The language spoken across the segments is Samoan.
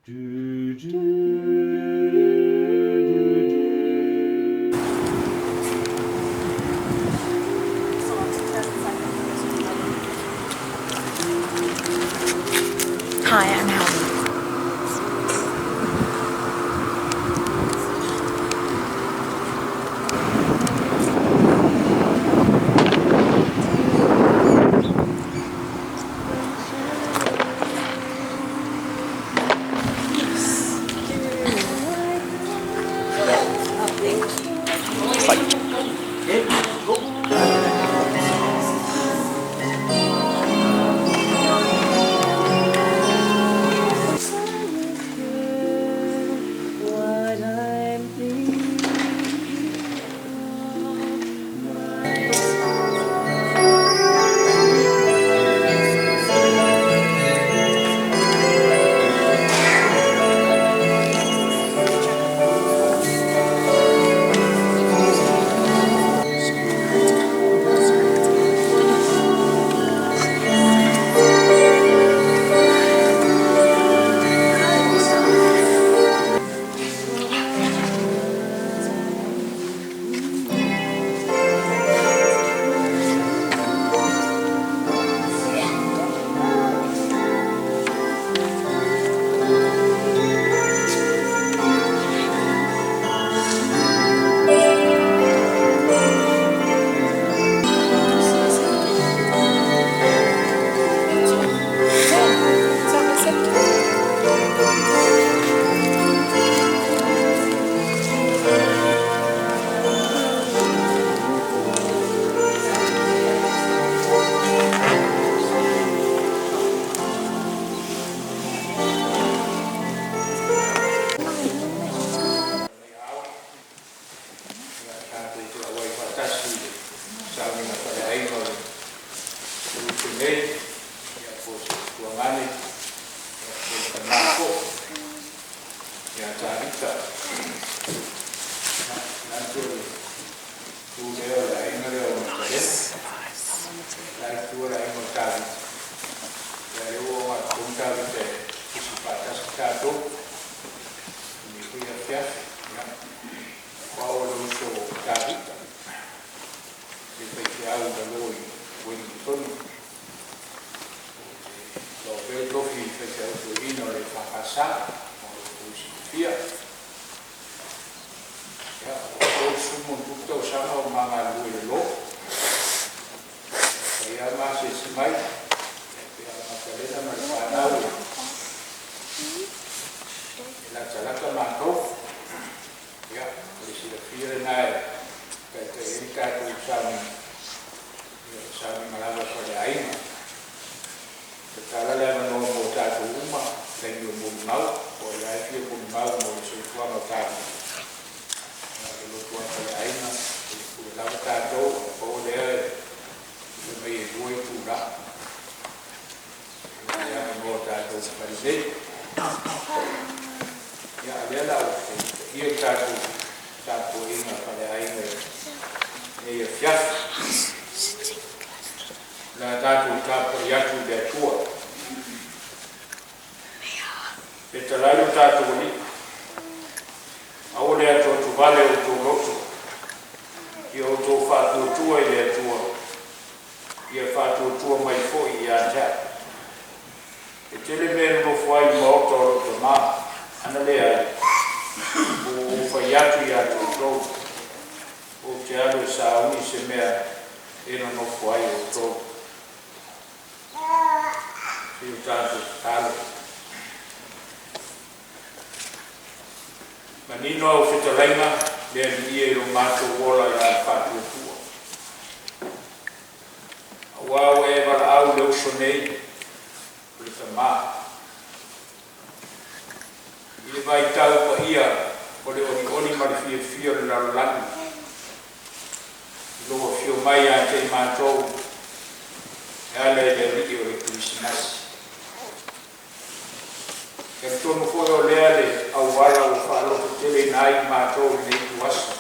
Hi, I'm Howdy. Ia tatou auai faatasi i le sauniga faleaiga o le uso nei, ia po o se tuagane, ia po o le tama foi ia Tavita. Ia, manatu o le itu lea o le aiga lea o Matalena. La itu o le aiga o Tavita. Ia lea ua oo atu tonu Tavita e tusi faatasi tatou i lenei foi afiafi. Ia, o au o le uso o Tavita, le faifeau i lalo i Ueligitone. O te loa pea le tofi faifeau toeaina o le EFKS, mo lo outou silafia. Ia, ua 30+ tausaga o ma galulue i lalo. Fai lava ma asiasi mai, ia pei o Matalena ma le fanau e latalata matou. Ia, o le silafia lena e taitai ai le tatou sauniga, ia o le sauniga lava faleaiga. Tatala le avanoa mo tatou uma, taimi o molimau, po o ai lava e fia molimau mo le soifuaga o Tavita. Ia, o le lotu lava faleaiga, e pule lava tatou, ona pau o lea e fai mai e 2 itula. Ia, o le avanoa o tatou fai nei. Ia, a lea la ua taitaia le tatou tapuaiga faleaiga i lenei afiafi. O le a tatou tapuai atu i le Atua. Fetalai lo tatou Alii, aua le atuatuvale o outou loto, ia outou faatuatua i le Atua, ia faatuatua mai foi ia te au. E tele mea e nonofo ai i le maota o lou tama, ana leai, ua ou fai atu ia te outou, ou te alu e sauni se mea e nonofo ai outou. Se i o tatou tatalo. Manino au fetalaiga, le Alii e i lo matou ola i la le faatuatua. Aua ua e valaau i le uso nei, o le tama. I le vaitau paia o le olioli ma le fiafia o le lalolagi, i lou afio mai ia te i matou e ala i le Alii o le Kerisimasi. E talitonu foi o lea le auala ua faalototeleina ai i matou i lenei ituaso.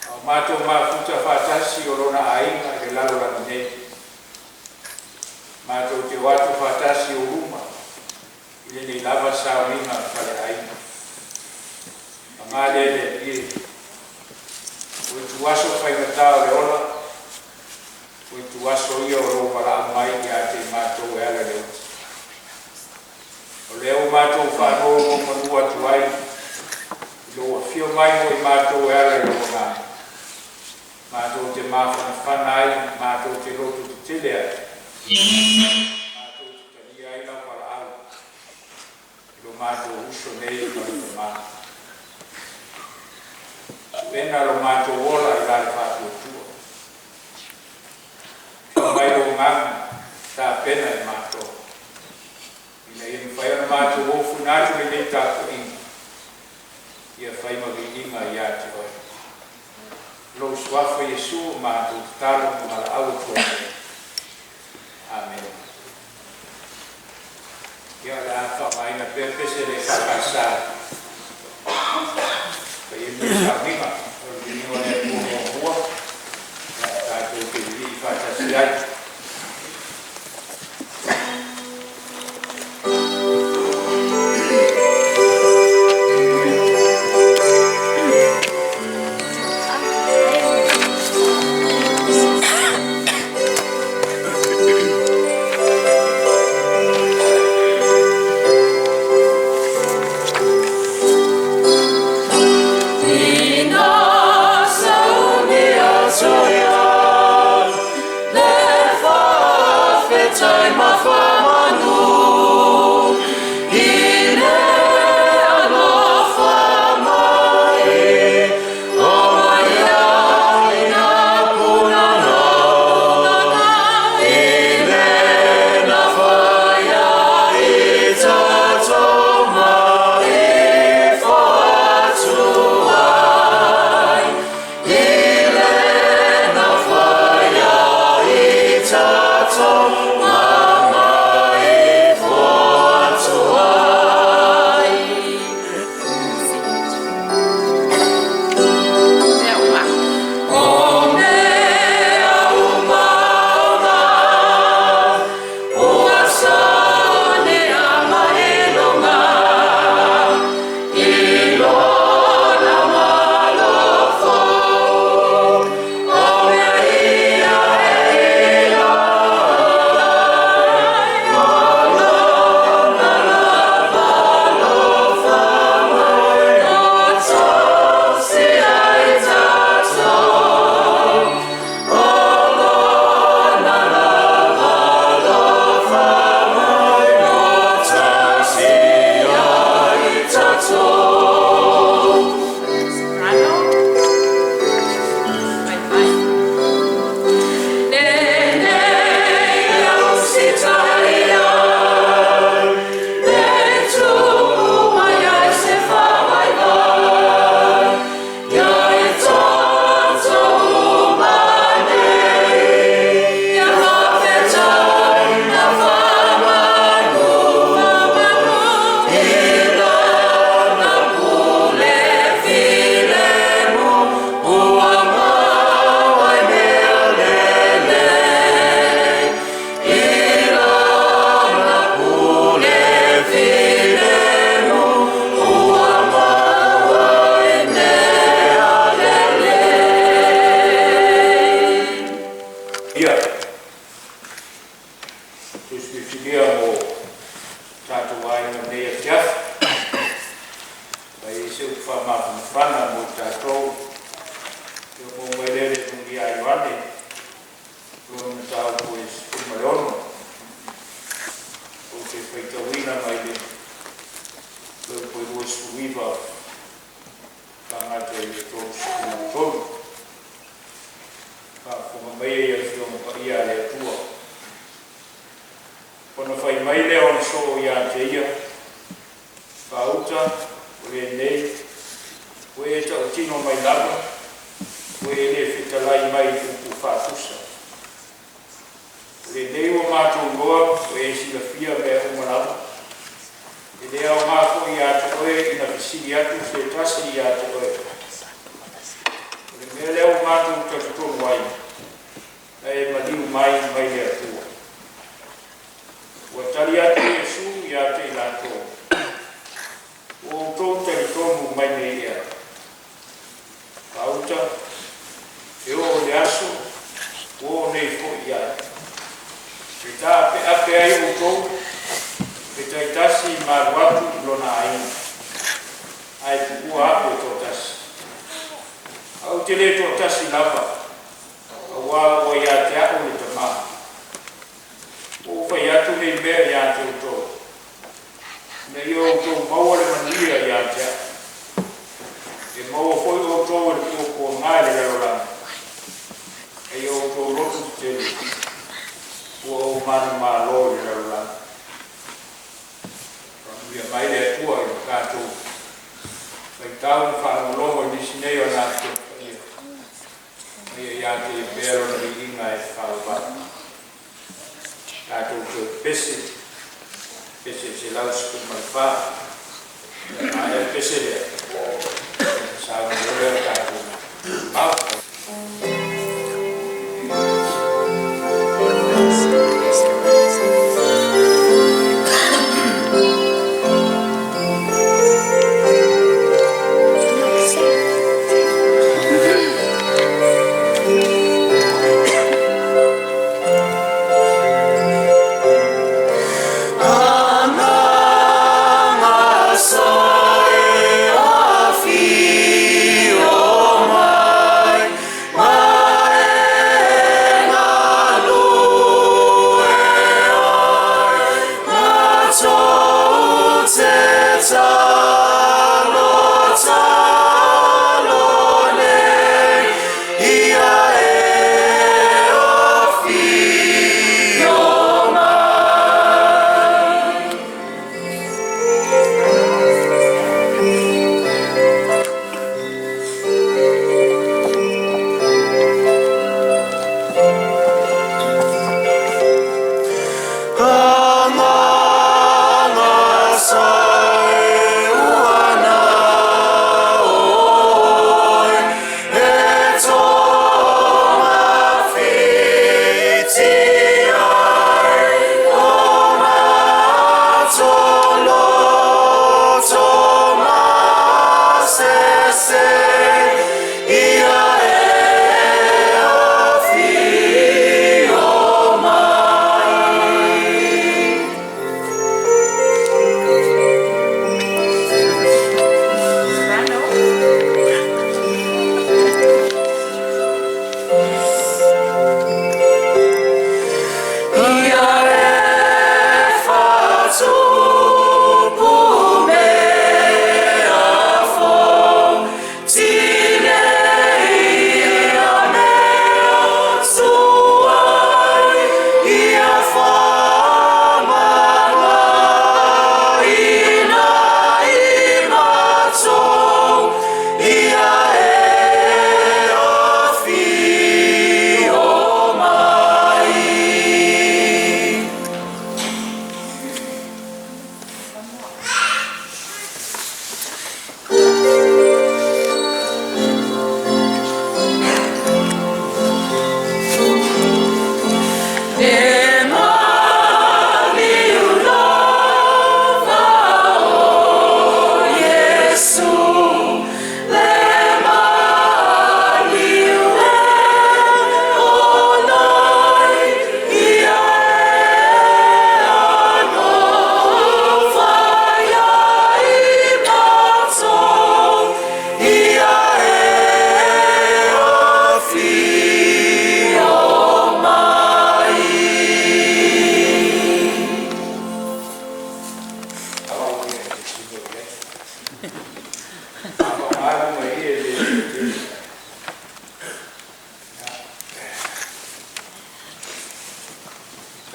A o matou mafuta faatasi o lona aiga i le lalolagi nei. Matou te o atu faatasi i ou luma i lenei. sauniga a le faleaiga. Paga lea i le Alii e, o ituaso faigata o le ola, o ituaso ia o lou valaau mai ia te i matou e ala i le uta. O lea ua matou faanonomanu atu ai i lou afio mai mo i matou e ala i lou Agaga, matou te mafanafana ai, matou te lototetele ai, matou te talia ai lau valaau i lo matou uso nei ma le tama. Su'ena lo matou ola i la le faatuatua. Afio mai lou Agaga, tapena i matou, ina ia mafai ona matou ofuina atu lenei tapuaiga, ia fai ma viiga ia te oe. Lou Suafa Iesu ua matou tatalo ma valaau atu ai nei. Amene. Ia, o le a faaaogaina pea pese a le EFKS e fai ai lenei sauniga. O le viiga o le Atua muamua, ia tatou te lilii faatasi ai. Ina saunia soia le faafetai ma faamanu i le alofa mai o mai ina punana i le na faia i tatou mai fatu ai i le na faia i tatou mai fatu ai. O mea uma ona ua saunia mai luga i lona malo fou o mea ia e ila ai o lona lava alofa mai o tausi ai tatou o lona lava alofa mai o tausi ai tatou. Soprano. Vai, vai. Lenei au sitaia, le tupu mai ai se faavaivai, ia i tatou uma nei, ia faafetai ma faamanu, i lana pule filemu, ua maua ai mea lelei. I lana pule filemu, ua maua ai mea lelei. Ia, tusi filifilia mo tatou aiga i lenei afiafi. Fai ai se upu faamafanafana mo i tatou. Ia maua mai lea i le Evagelia a Ioane, lona mataupu e 16. Ou te faitauina mai le fuaiupu e 29 faagata i le 33. Faafofoga mai ai Afioga Paia a le Atua. Ona fai mai lea o ona soo ia te ia, “Faauta, o lenei, ua e tautino mai lava, ua e le fetalai mai i upu faatusa. O lenei ua matou iloa ua e silafia mea uma lava. E le aoga foi ia te oe ina fesili atu se tasi ia te oe. O le mea lea ua matou talitonu ai, na e maliu mai mai le Atua.” Ua tali atu Iesu ia te i latou, Faamanuia mai le Atua i le tatou faitau ma faalogologo i nisi nei o ana Afioga Paia, ma ia ia te Ia pea Lona viiga e faavavau. Tatou toe pepese, pese 114, ia maea le pese lea, ona sauni loa lea o le tatou Maota.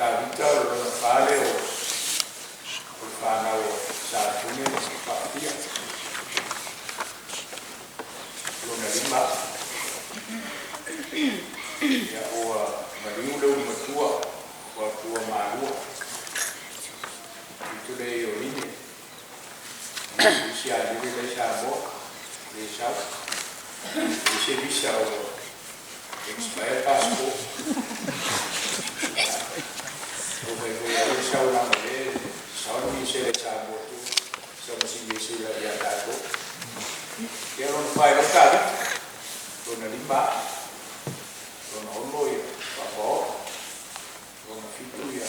Tavita o le lona fa lea o le fanau a Sa Pune ma Faapia. Lona lima, ia ua maliu le ulumatua ua atua malua. Itu le Ioine. Isi a lele le Samoa, le sau. Isi visa ua expire passport. O vai foi a le sau langa le sau ni se le Samoa tu. Sau ma si se la ia tatou. Ia lona fai lo Tavita. Lona lima. Lona ono ia Faapao. Lona fitu ia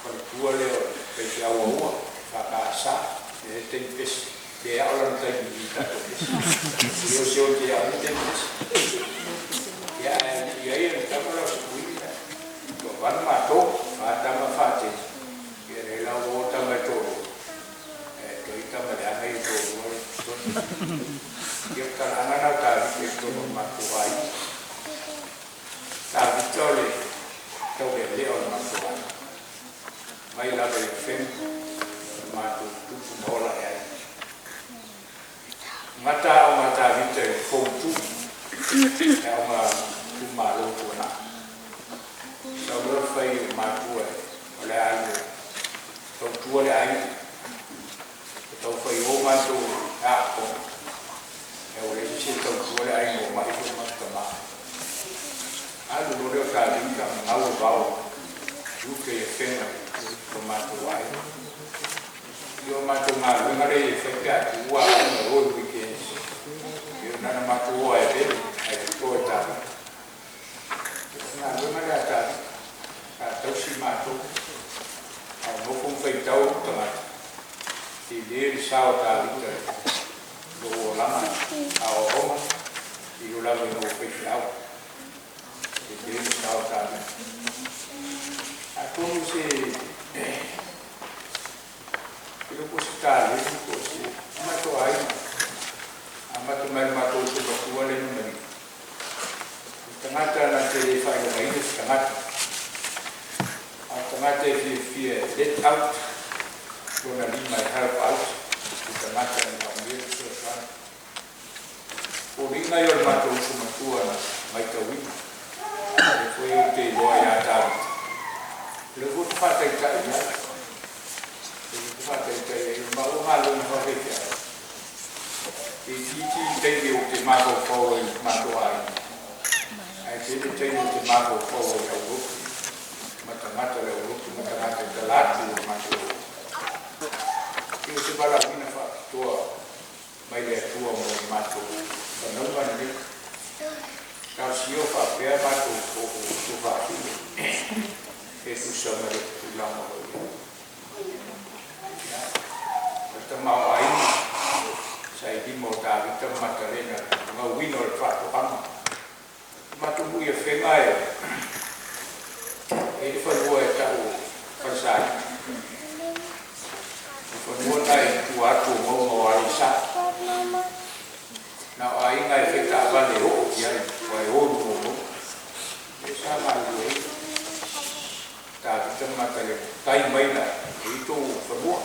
faletua lea o le faifeau FKS. E taimi pese. Pe ao lana taimi i tatou pese. Ia o se o te ao ni taimi pese. Ia ia ia le tama la o se kuini la. Toavalu matou, fa tama fa teine. Ia le la o tama e toalua. E toi tama leaga ia toalua i totonu. Ia o talaaga na o Tavita i totonu o le matou aiga. Tavita o le taulealea o le matou aiga. Mai lava i Afega. matou tupu ma ola ae ai. Gata aoga a Tavita i Form 2 le aoga itumalo i Tuanai. Sau loa le fai o matua o le a alu e tautua le aiga. Ua tau fai o matou e aooga ae ua leai se isi e tautua le aiga ua mai foi le matou tama. Alu loa lea o Tavita gau le vao i uta i Afega i lo matou aiga. Ia o matou galuega lea e fai pe a tuua aoga e o i weekends. Ia na ona matou o lava e vele ae toto e Tavita. Ia o le galuega lea a Tavita, sa tausi matou. A o nofo ma faitau lou tagata, tele le sao a Tavita i lou olaga aoaoga i lo lava ina ua faifeau. Tele le sao a Tavita. Atonu se Tele po o se taleni po o se matou aiga. Amata mai le matou uso matua lea na maliu. O le tagata na te le faailogaina se tagata. A o le tagata e fiafia e let out lona lima e help out i tagata e manaomia le fesoasoani. O foliga ia o le matou uso matua na maitauina. Lea foi ou te iloa ia Tavita. O lea foi ou te faataitai i ai. O lea foi ou te faataitai i ai. O le maua galuega faafaifeau, e itiiti le taimi ou te mafaufau ai i le matou aiga, ae tele taimi ou te mafaufau ai i le aulotu ma tagata o le aulotu ma tagata e tala atu o le matou aulotu. E pei o se valaauina faapitoa mai le Atua mo le matou fanauga lenei. Talosia o faapea matou tuafafine e tusa ma le tulaga o lo o i ai. Ia, o le tamaoaiga sa i lima o Tavita ma Matalena i le gauina o le faatoaga. O matou nuu i Afega e i ai le fanua e tau o Falesaina. O fanua na e i tua atu o mauga o Aleisa. Na o aiga e fai taavale e oo i ai, aua e o i luga o mauga. Lea sa galulue ai Tavita ma Matalena, tai mai la e i tou fanua.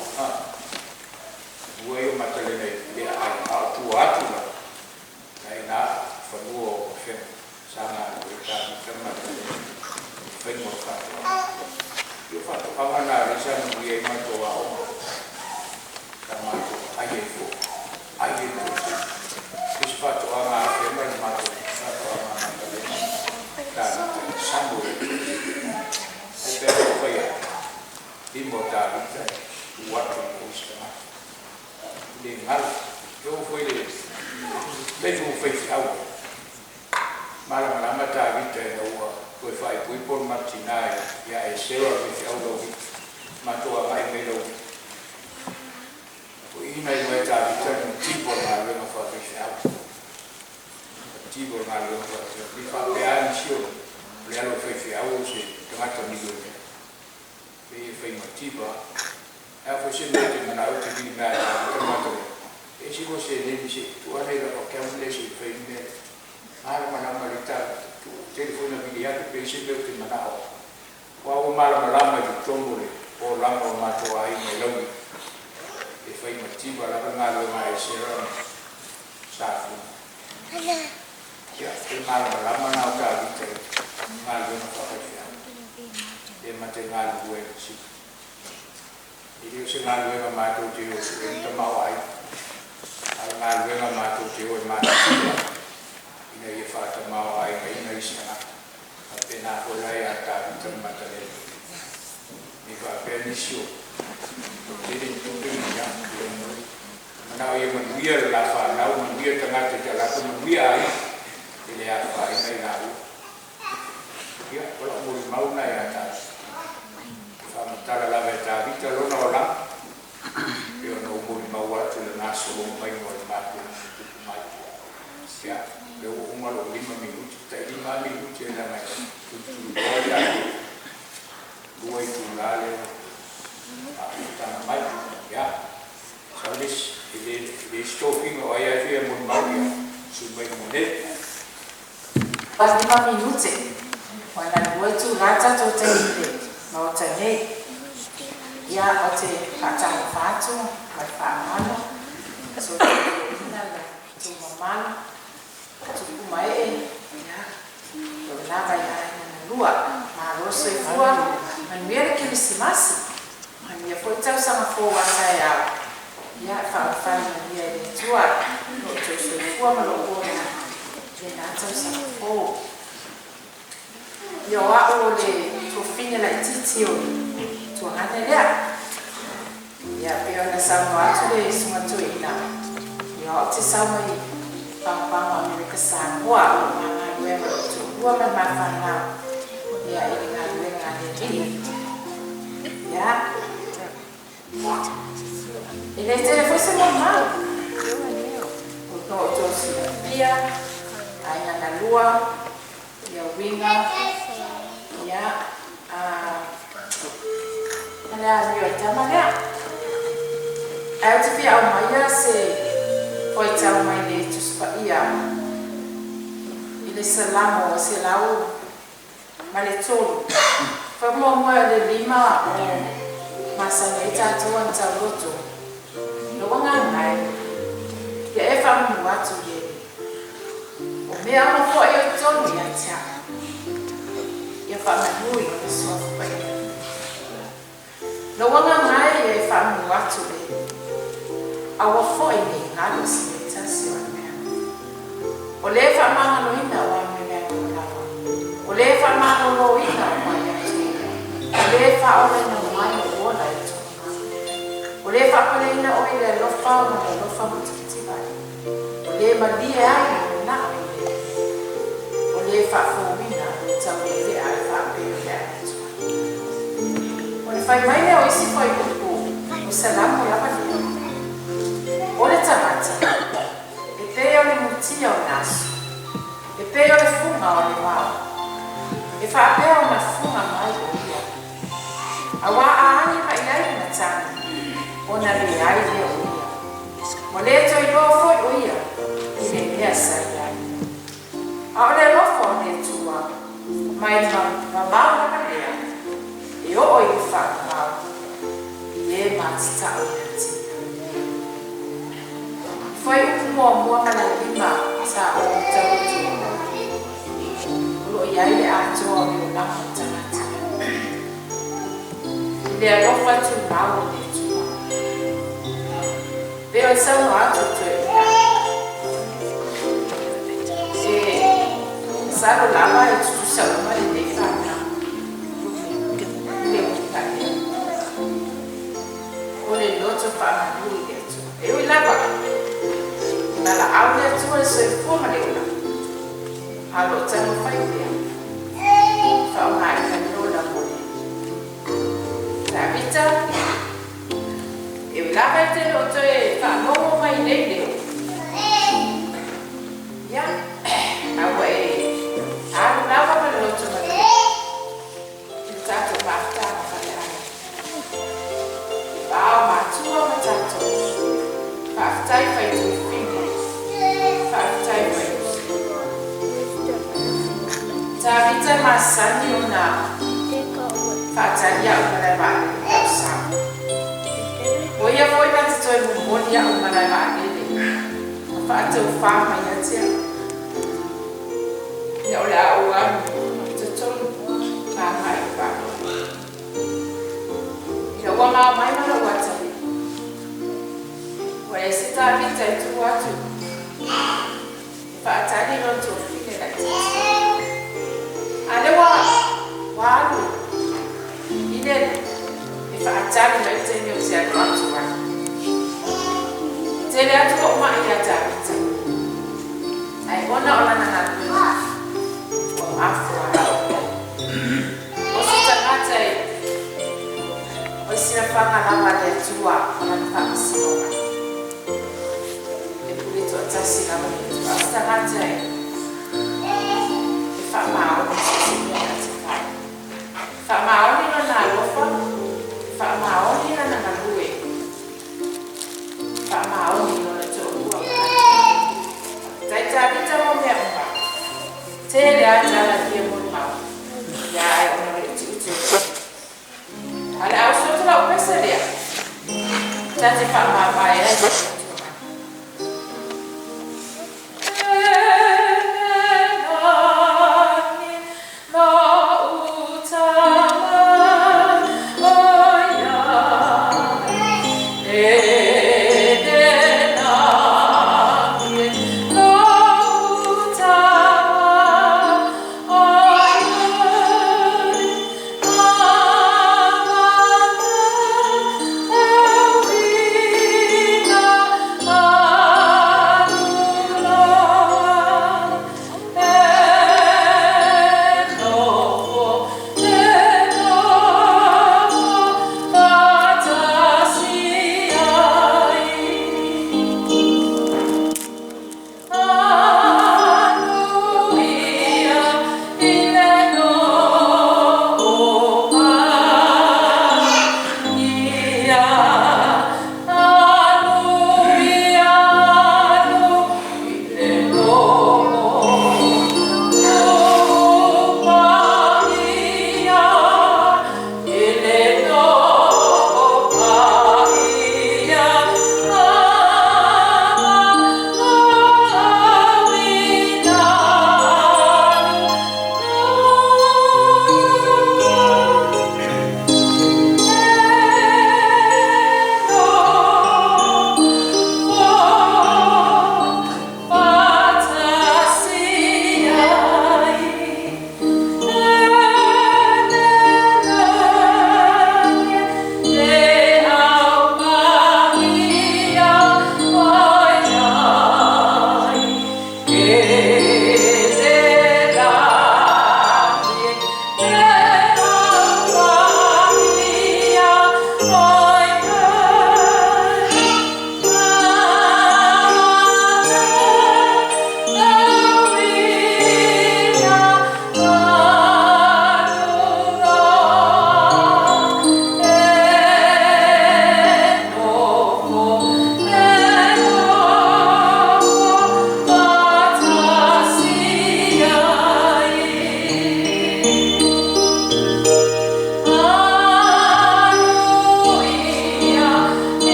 Fanua ia o Matalena i le aai, a o tua atu la, Na i ina fanua o Afega sa galulue ai Tavita ma Matalena i le faiga o le faatoaga. Ia o faatoaga na lea sa manuia ai matou aoga, sa matou ai ai foi, ai ai toatele. O se faatoaga a Afega le matou faatoaga a Matalena ma Tavita, samo ai toatele. Ai pea ua fai atu, lima o Tavita e tu atu i o isi tagata. Le galo. E oo foi le taimi ua faifeau ai. Malamalama Tavita ina ua toe faaipoipo le matou tina ia Esera o le faifeau lau matou agai mai lau Toeaina i mai Tavita le mativo o le galuega faafaifeau. Mativo o le galuega faafaifeau. Ne i faapea lava nisi o le alo o le faifeau o se tagata milionea. Pei e fai mativa lava. E a foi se mea e te manao e te vili mea ai Tavita ma Matalena. E ese foi seleni se i tuu ane i lau account lea se i fai le mea lea. Malamalama lelei Tavita. Tuu tele foi ina vili atu pe i ai se mea ou te manao ai. Aua ua malamalama i totonu o le olaga o matou aiga i Laulii. E fai mativa lava le galuega a Esera ma Safuna. Ia, o le malamalama lena o Tavita i galuega faafaifeau. E ma te galulue ai ma sili. E le o se galuega matou te o e sue ni tamaoaiga, a o le galuega matou te o e matatia ina ia faatamaoaigaina isi tagata. Faapena foi la ia Tavita ma Matalena. Ne i faapea nisi o tele ni tupe ma ni a. Manao ia manuia le la fanau, manuia tagata i ta latou, manuia aiga, e le afaina i laua. Ia, o lau molimau lena ia Tavita. E faamatala lava e Tavita lona olaga, pei ona ou molimau atu i le gasologa maiga o le matou tupu mai. Ia, o lea ua uma lou lima minute, tai lima lava minute leaga e tulituliloa le tatou lua itula lea ua faafofoga mai. Ia, sau le isi, e leai se tofiga o ai lava e fia molimau ia sui mai mo nei. 5 minute, ua na lua itulā tatou taimi i le Maota nei. Ia, ou te faatalofa atu ma le faaaloalo i so outou toeaiina ma outou mamalu, tupu ma ee, ia, e oo lava i aiga na lua. Malo le soifua, manuia le Kerisimasi, manuia foi le tausaga fou a taeao. Ia, faaulufale manuia e le Atua lo outou soifua ma lou ola i lena tausaga fou. Ia, o au o le tuafafine laitiiti o le tuagane lea. Ia, pei ona saunoa atu le Susuga Toeaina, ia o au te sau mai Pagopago Amerika Samoa, o lo o ma galuega ma lou toalua ma le ma fanau, ia, i le galuega a le Alii. Ia, e le tele foi se molimau, o lo outou silafia, aiga na lua, ia uiga, ia, a, ma le amio a le tama lea. Ae ou te fia aumaia se fuaitau mai le Tusi Paia i le Salamo 103. Faamuamua o le 5 o masani ai tatou ana tauloto, lou agaga e, ia e faamanu atu i le Alii. O mea uma foi o i totonu ia te au, ia faamanu i lona suafa paia. Lou agaga e, ia e faamanu atu i le Alii. Aua foi ne i galo se mea tasi o ana mea alofa. O le faamagaloina o ana mea alofa lava, o le faamaloloina mai atu, o le faaolaina mai ou ola i tona mau, o le faapaleina oe i le alofa ma le alofa mutimutiva ai, o le malie ai lou manao i le Alii, o le faafouina lou taulealea e faapea o le a O le fai mai lea o isi fuaiupu o Salamo lava lea, O le tagata, e pei o le mutia o na aso, e pei o le fuga o le wao, e faapea ona fuga mai o ia. Auā a agi mai ai le matagi, ona leai lea o ia. Ua le toe iloa foi o ia i le mea sa i ai. A o le alofa o le Atua mai le mamao lava lea e oo i le faamamao i e matatao ia te ia. I fuaiupu muamua ma le lima sa ou tautua, o lo o i ai le atoa o le olaga o tagata i le alofa tumau o le Atua. Pei o le saunoa atu i toeaiina, e masalo lava e tutusa uma lenei fanau i le uiga lea, o le loto faamalu i le Atua. E ui lava e valaau le Atua i le soifua ma le ola, a o lo o taumafai pea e faaaogaina le ola mo le Tavita. E ui lava e te le o toe faalogo mai i nei leo, ia, a ua e alu lava ma le loto malie i le tatou mafutaga faleaiga. I vao matua ma tatou, faafetai faitofine, faafetai faiusi. Tavita e masani ona faatali a'u i malae vaalele i la'u sao. O ia foi na te toe momoli a'u i malae vaalele ma faataufā mai ia te a'u ina o le a ou alu i totonu ma agai i le vaalele. Ina ua mao mai ma la'u atalii, ua leai se Tavita e tuu atu e faatali lona tuafafine laitiiti. A lea ua ua alu i le e faatali mai le taimi ou te alu atu ai. E tele atu ou maʻi iā Tavita, ae ona o lana galuega ua mafua ai. O se tagata e o le silafaga lava a le Atua ma lana faamasinoga. E pule toatasi lava le Atua. A o se tagata e e faamaoni so o se mea na te fai. E faamaoni lona alofa, e faamaoni lana galue, e faamaoni lona toalua ma lana fale. Faafetai Tavita mo mea uma. Tele lava tala e fia molimau, ia ae ona o le utiuti o le taimi. A o le a usu atu lau pese lea. Ta te faamavae ai le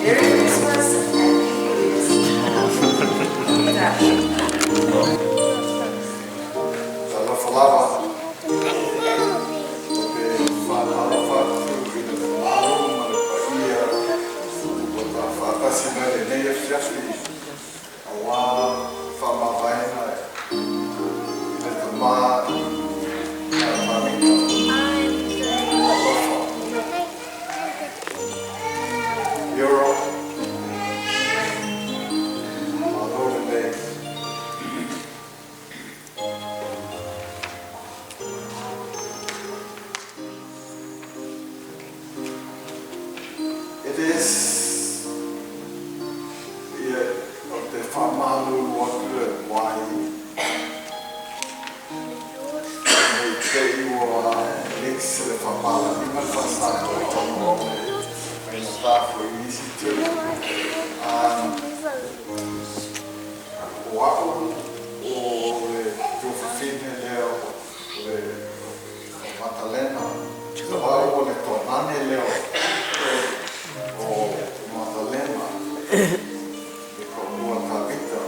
Merry Christmas and Happy New Year's. Talofa lava, o te faatalofa atu i le mamalu ma le paia ua tafaatasi mai lenei afiafi auā faamavaega i le tamā ia Tavita. Alofa. Europe, malo lelei. It is ia o te faamalulu atu le wai nei te i ua mix le faapalagi ma le faasamoa ona o le faigata foi i nisi tu. O a'u o le tuafafine lea o le Matalena. O au o le tonane lea o Matalena le toalua Tavita.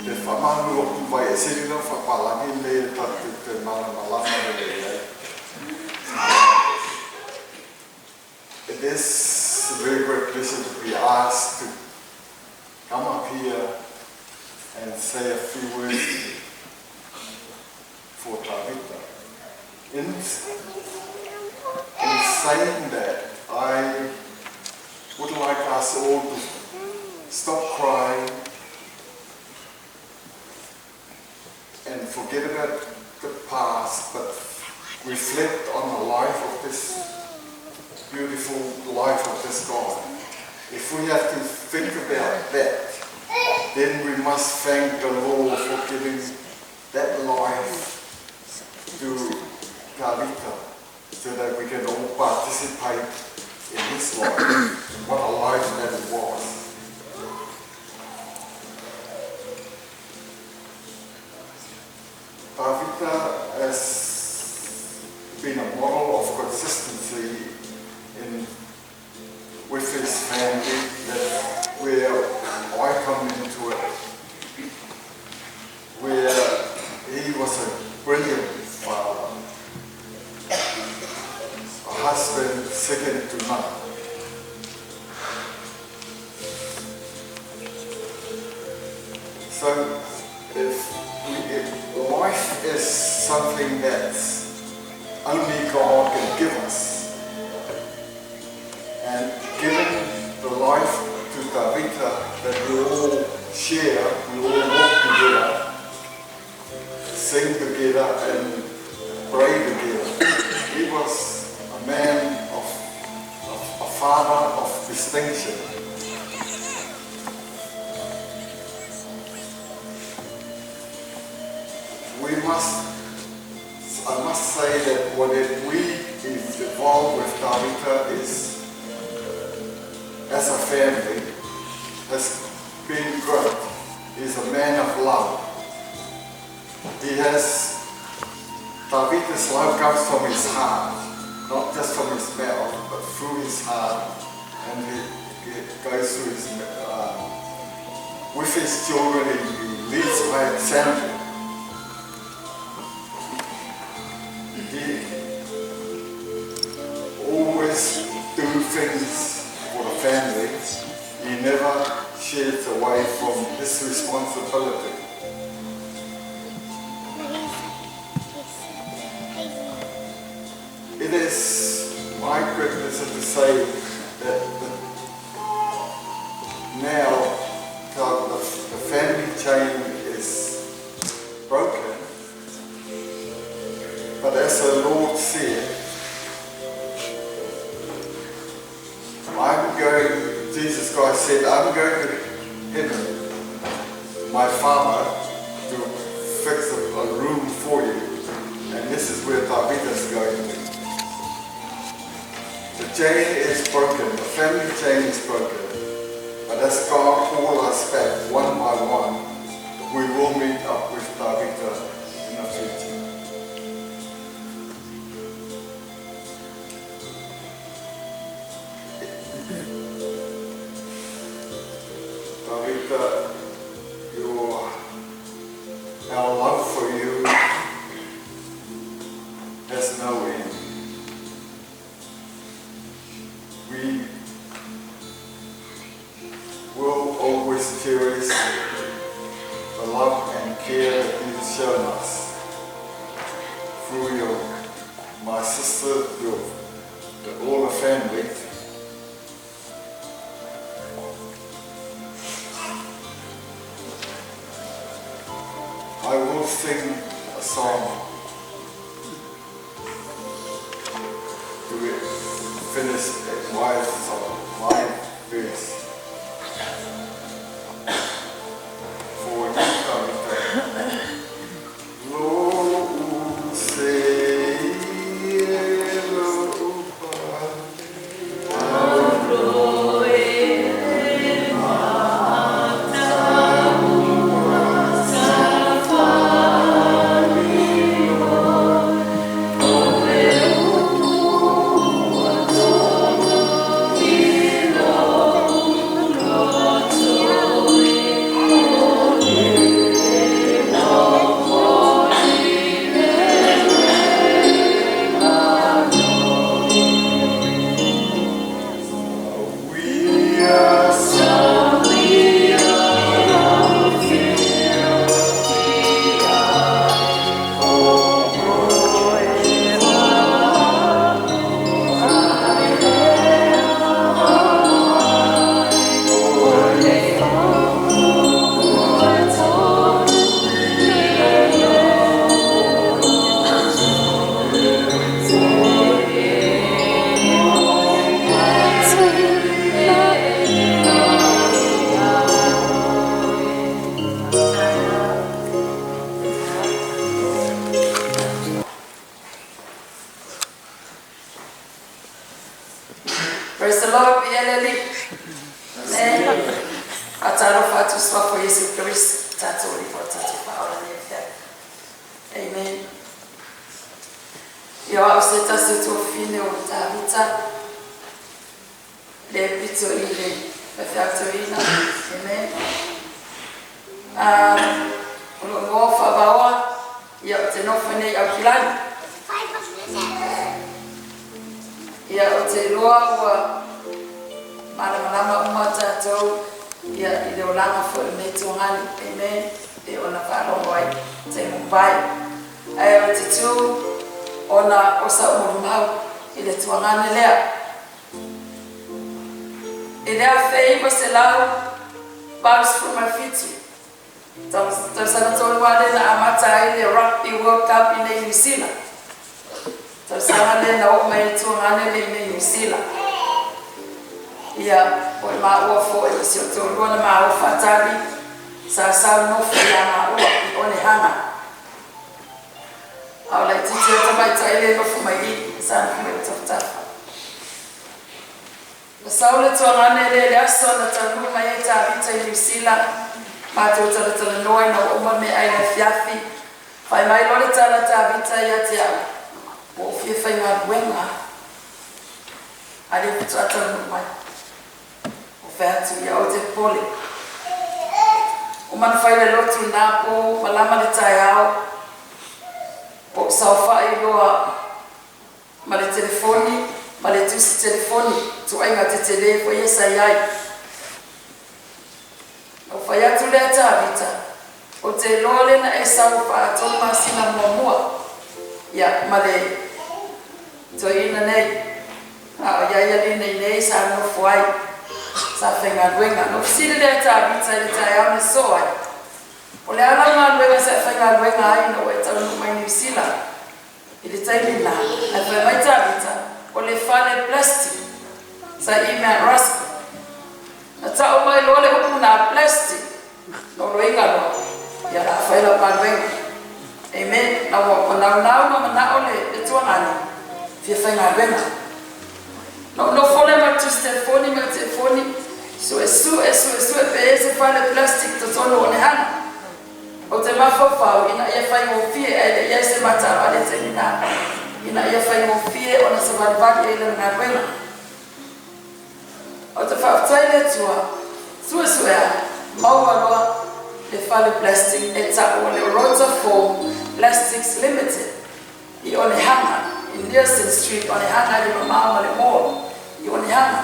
Te faamanu atu mai e sili lau faapalagi lenei e tatou te malamalama lelei ai. It is a very great pleasure to be asked to come up here and say a few words for Tavita. In saying that, I would like us all to stop crying and forget about the past, but reflect on the life of this beautiful life of this God. If we have to think about that, then we must thank the Lord for giving that life to Tavita so that we can all participate in his life and what a life that it was. Tavita has been a model of consistency in with his family, that where I come into it, where he was a brilliant father, a husband second to none. So if life is something that only God can give us, and giving the life to Tavita that we all share, we all walk together, sing together and pray together. He was a man of a father of distinction. I must say that what we evolved with Tavita is, as a family, has been great. He's a man of love. Tavita's love comes from his heart, not just from his mouth, but through his heart, and it goes through his, with his children, he leads by example. He always do things for the family. He never sheds away from his responsibility. It is my great pleasure to say that now the family chain is broken, but as the Lord said, Jesus Christ said, I'm going to heaven, my Father, to fix a room for you. And this is where Tavita is going to be. The chain is broken, the family chain is broken. But as God calls us back one by one, we will meet up with Tavita in the future. Tavita, our love for you has no end. We will always cherish the love and care that you've shown us through my sister, all the family. I will sing a song to finish my song, my verse. For you, Tavita. Lo se lo pa. Viia le Alii. Amen. Faatalofa atu i le Suafa o Iesu Keriso, tatou Alii ma lo tatou Faaola i lenei afiafi. Amen. Ia o au se tasi o tuafafine o Tavita, le pito i le faifeau toeaina. Amen. O lou igoa o Faavaoa, ia ou te nofo iinei i Aukilani. Ia ou te iloa ua malamalama uma tatou ia i le olaga foi o lenei tuagani. Amen. E ona faalogo ai taimi ua mavae. Ae ou te tu ona o sau molimau i le tuagane lea. I le 1987, tausaga tonu lava lea na amata ai le Rugby World Cup iinei i Niu Sila. Tausaga lea na oo mai ai le tuagane lea iinei i Niu Sila. Ia, o i maua foi o si ou toalua na maua faatali, sa sau nofo ia maua i Onehana. A o laitiiti lava le tamaitai lea e nofo mai i i, sa nofo mai i ou tafatafa. Na sau le tuagane lea i le aso na taunuu mai ai Tavita i Niu Sila, matou talatalanoa ina ua uma le meaai i le afiafi. Fai mai loa le tala a Tavita ia te au, Ua ou fia faigaluega lava, a lea faatoa taunuu mai. Ou fai atu, Ia aua e te popole. Uma ona fai le lotu i lena po, malama le taeao, ou saofai loa ma le telefoni ma le tusi telefoni, ituaiga tetele foi ia sa i ai. Na ou fai atu lea, Tavita, ou te iloa lea na e sau faa-3 masina muamua, ia, ma le toeaina nei, a o i ai alii nei nei sa nofo ai, sa faigaluega. Na ou fesili lea i Tavita i le taeao na sosoo ai, O le a lau galuega sa e faigaluega ai ina ua e taunuu mai Niu Sila? I le taimi lena, ae fai mai Tavita, o le fale plastic sa i Mount Rusk. Na tau mai loa le upu na plastic, na ou loiga loa, ia la fai lau galuega. Amen. Na ua naunau ma manao le tuagane, fia faigaluega. Na ou nofo lea ma le tusi telefoni ma le telefoni, suesue, suesue pe i ai se fale plastic totonu o Onehana. Ou te mafaufau ina ia faigofie ae le i ai se mataavale i le taimi na, ina ia faigofie ona savalivali ai lana galuega. Ou te faafetai i le Atua, suesue a, maua loa le fale plastic e tau o le Rotaform Plastics Limited i Onehana, i Neilson Street, Onehana i le mamao ma le mall i Onehana.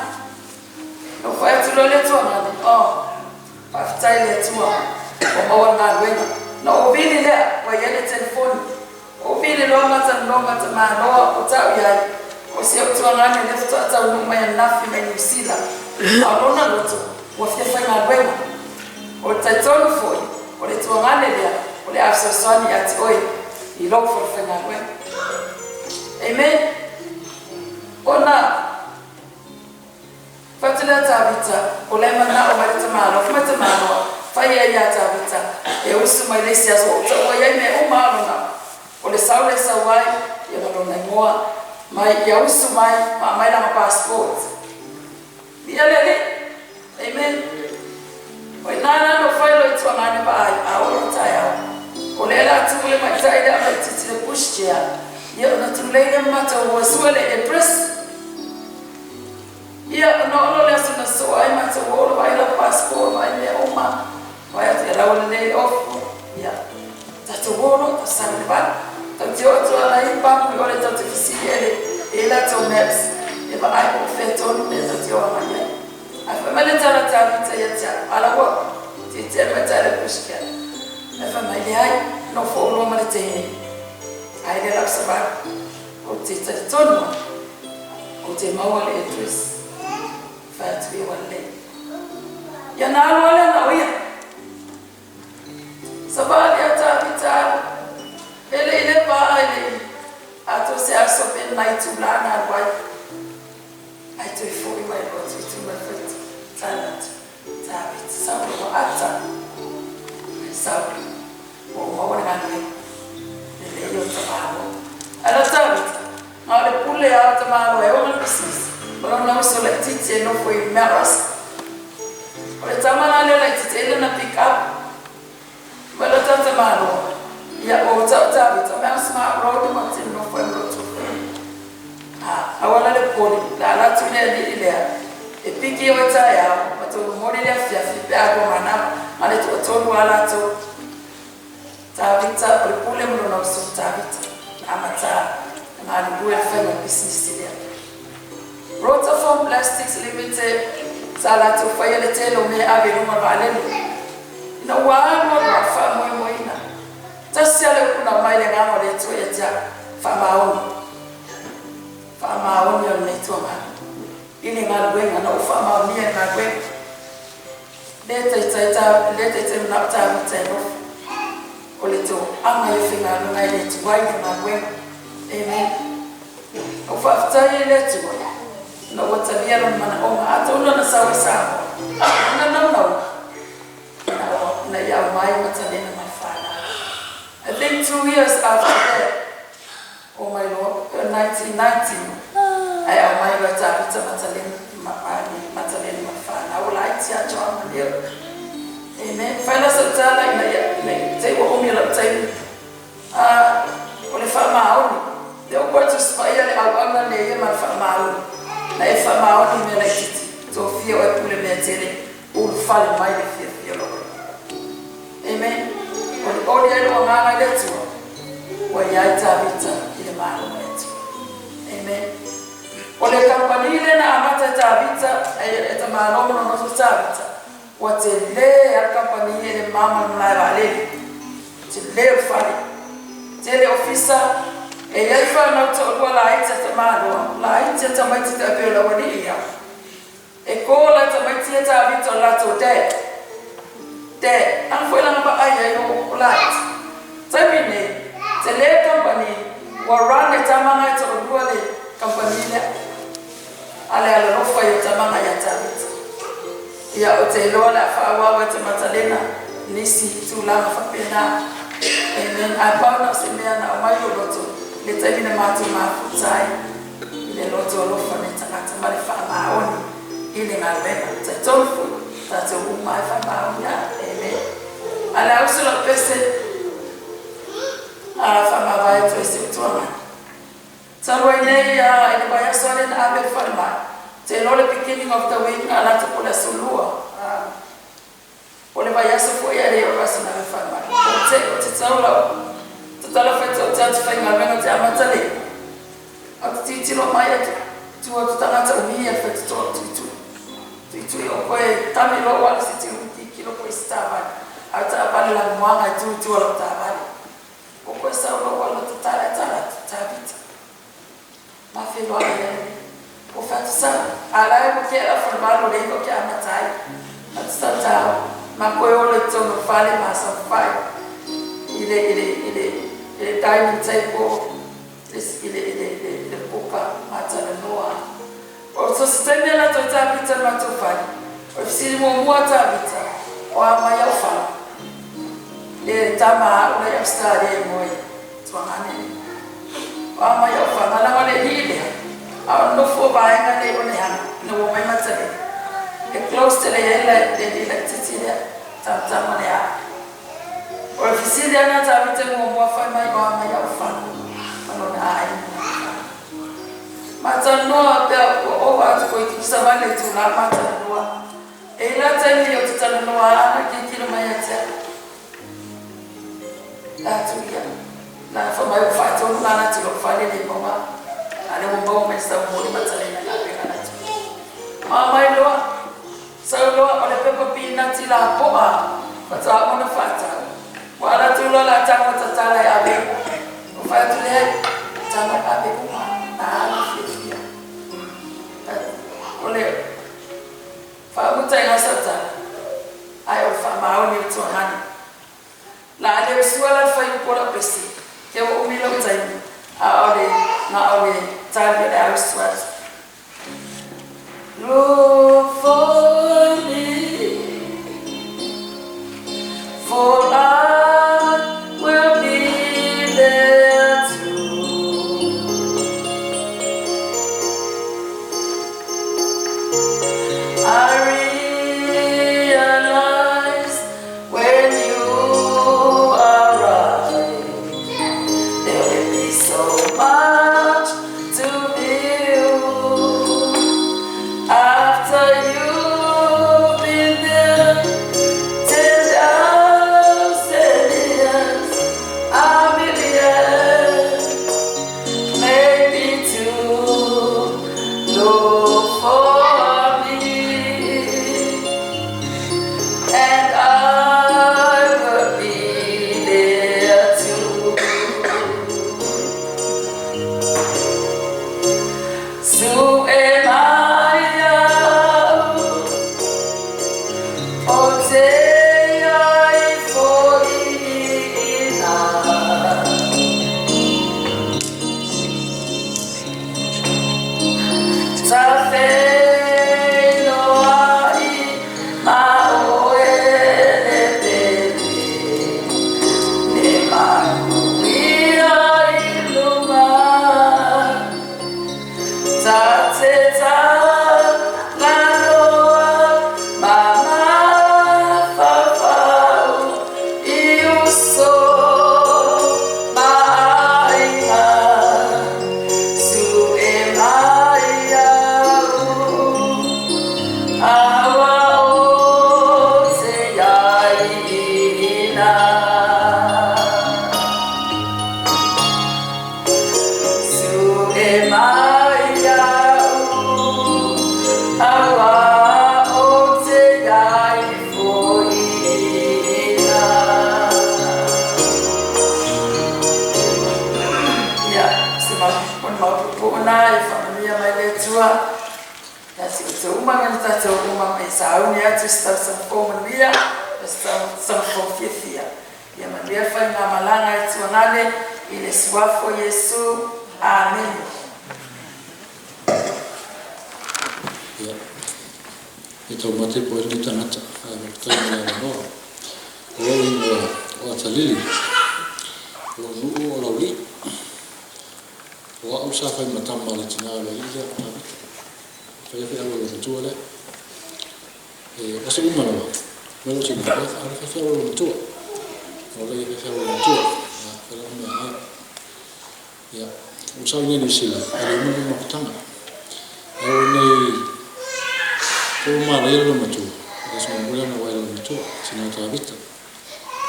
Na ou fai atu loa i le Atua, Oh, Faafetai i le Atua ua maua le galuega. Na ou vili lea ua i ai le telefoni. Ou vili loa ma talanoa ma tamaloa o tau i ai, o si ou tuagane lea faatoa taunuu mai ananafi mai Niu Sila, a o lona loto ua fia faigaluega. O le talitonu foi o le tuagane lea o le a fesoasoani ia te oe i lou falefaigaluega. Amen. Ona. Fai atu lea Tavita, o la e manao mai le tamaloa. Fai mai tamaloa, fai ai ia Tavita, e usu mai le isi aso, ua ou taua i ai mea uma lava lona, o le sau lea e sau ai, ia ma lona igoa, mai, ia usu mai ma aumai lana passport. Viia le Alii. Amen. O i ina la na ou fai loa i tuagane vaai, a oo i le taeao, o lea la tu le maita'i lea a maititi le pushchair, ia ona tulei lea ma matou ua sue le address. Ia, ona oo loa le aso na sosoo ai matou ua oo vaai lau passport, vaai mea uma, vaai atu ia lau lelei le ofu, ia, tatou o loa, tatou savalivali. Tatou te oo atu lava i pamu i o le tatou te fesili ai e i latou maps e vaai po o fea tonu mea tatou te o agai ai. Ae fai mai le tala a Tavita ia te au, ala ua tietie mai tai le pushchair. Ae fai mai, leai, nofo oloa ma le teine, ai lea lau savali, ou te talitonu lava. Ou te maua le address. Fai atu ia ua lelei. Ia na alu lava lea na o ia. Savali a Tavita alu. E le i leva a e le i atoa se aso pe nai itula na alu ai. Ae toe foi mai loa tuitui mai fai tala atu. Tavita Saula ua ata. Ai Saula ua ou maua le galuega. Lelei o tamaloa. Ae lau Tavita, na o le pule lava o tamaloa e ona le pisinisi. lona uso laitiiti e nofo i Melrose. O le tama la lea laitiiti e lana pick up. Ma lo tata malo. Ia o tau Tavita, Mount Smart Road ma te nofo e mloto. Awala le poli, la ala tu lea li lea. E piki o e au, ma tolu mori lea fiafi pe a mana, ma le tolu ala tu. Tavita, o le pule mo lona uso Tavita. Na amata, na alu le whainga business lea. Rotaform Plastics Limited, sa la tu whaia le tele o mea ave lunga vaalele. Ina ua alu alu a whaamoemoeina. Tasi ale upuna mai le ngamo le tua ia tia whaamaoni. Whaamaoni o le tua ngā. Ile ngā luenga na o whaamaoni e ngā luenga. Le taitai tā, le taitai mna o tā mita e nofo. O le tō anga e whinga lunga i le tua i le ngā luenga. Amen. O whaaftai e le tua. Na ua talia lo mana o ngā atono na sawe sa. Na nau nau. Na ia mai matalena mai whānau. I think 2 years after that, oh my Lord, 1990, ai au mai wa Tavita matalena matalena mai whānau. O lai tia John Manil. Amen. Whaila sa tala ina ia, ina te ua omi lau taimi. O le whaamaoni. Te o koe tuspaia le au anga le ia ma le whaamaoni. Na e whaamaoni mea lai titi. Tō fia o e pule mea tere. Ulu whale mai le fia fia loa. Amen. O le oli ai loa ngā ngai le tua. Ua iai Tavita i le malo le tua. Amen. O le kampani le na amata Tavita e ta malo mo no Tavita. Ua te le a kampani e le mama no lai vaalele. Te le o whale. Te le ofisa e iai whanau te olua la iti ta maloa. La iti ta maiti te apeo la wani ia. E ko la ta maiti e Tavita o lato dad. Dad, ang foi langa ba ai ai o light. Taimi nei, te le company, wa run le tamanga i te olua le company lea. Ale ala lofa i o tamanga ia Tavita. Ia o te loa le a whaawawa te matalena, nisi tūlanga whapena. Amen. Ai pauna o se mea na o mai o loto, le taimi na mātou mafutai, i le loto o lofa ne tangata ma le whaamaoni, i le ngaluega. Tai tonu fui, tātou uma e whaamaoni a. Amen. Ale auso la pese, a whaamawai to e se utua mai. Talu ai nei i le vaiaso ale na ave whare mai. Te loa le beginning of the week nga lata po le aso lua. O le vaiaso foi ale o aso na ave whare mai. O te, o te tau lau. Te tala whai te o te atu whai ngā wenga te amata le. A te titilo mai atu. Tua tu tangata o mia whai te toa tuitui. Tuitui o koe tami loa wala se te uti kilo koe se tāwale. A te apale la muanga e tuitua lau tāwale. O koe sau loa wala te tala e tala te Tavita. Ma whenua e ai. O whatu sa, a lai mo ke ala whanwalo le iko ke amatai. A te tatau, ma koe ole tono whale ma sa whai. I le, i le, i le, i le dining table, i le, i le, i le, i le poka, ma tala noa. O so se taimi ala toi Tavita ma tō whare. O fisili mua mua Tavita, o a mai au whare. Le tama a ula i Australia e moe, tuangane. O a mai au whare, ngala le hi lea. A o nofo vaenga le o le hanga, na ua mai matale. E close te le ia le le le titi lea, tama le a. O le fisili ana Tavita mua mua whai mai o a mai au whare. Malona a e mua whare. Matanoa pea o o atu koe ki kisa mai le tū la matanoa. E ila taimi o te talanoa ana ki kilo mai atea. La tu ia. Na wha mai o whaitonu ngā nā tiro whaile le maua. A le maua mai sa mori matalena ngā peka nā tu. Mā mai loa. Sau loa o le pepa pīnati la poa. Whataa ona whatau. Wa ala tu loa la tango tatala e awe. O whaitu le hei. Tango awe uma. Na ala whiwhia. O le whaamuta i ngā satala. Ai o whaamaoni o tuahani. La ale o sua la whai upola pese. Kia wa umi lau taimi. A ole, ngā ole tāli o le au sua atu. Look for me, for I will be there too. E mai au auā o te iai foina. Ia, se mapupuuna e whamanuia mai le Atua. Ia te outou uma me le tatou uma mai sauni atu se tausaga fou manuia ma se tausaga fou fiafia. Ia manuia le faigamalaga e tuagale i le Suafa o Iesu. Amene. Ia, e taumate po ai lenei tagata, ae faafetai mo le avanoa. O lou ingoa o Atalili, o lou nuu o Laulii. O a'u sa fai ma tama a le tinā o le alii lea o Tavita. Fai feau a lou matua lea. E aso uma lava, mai lou tinā, e alu fai feau a lou matua. O lea fai feau a lou matua. Ia, fai lana meaai. Ia, ua sau iinei Niu Sila, e le uma le mafutaga. Ae ua nei po ua malaia le lou matua, e le aso muamua lea na vaai i lona matua, tina Tavita.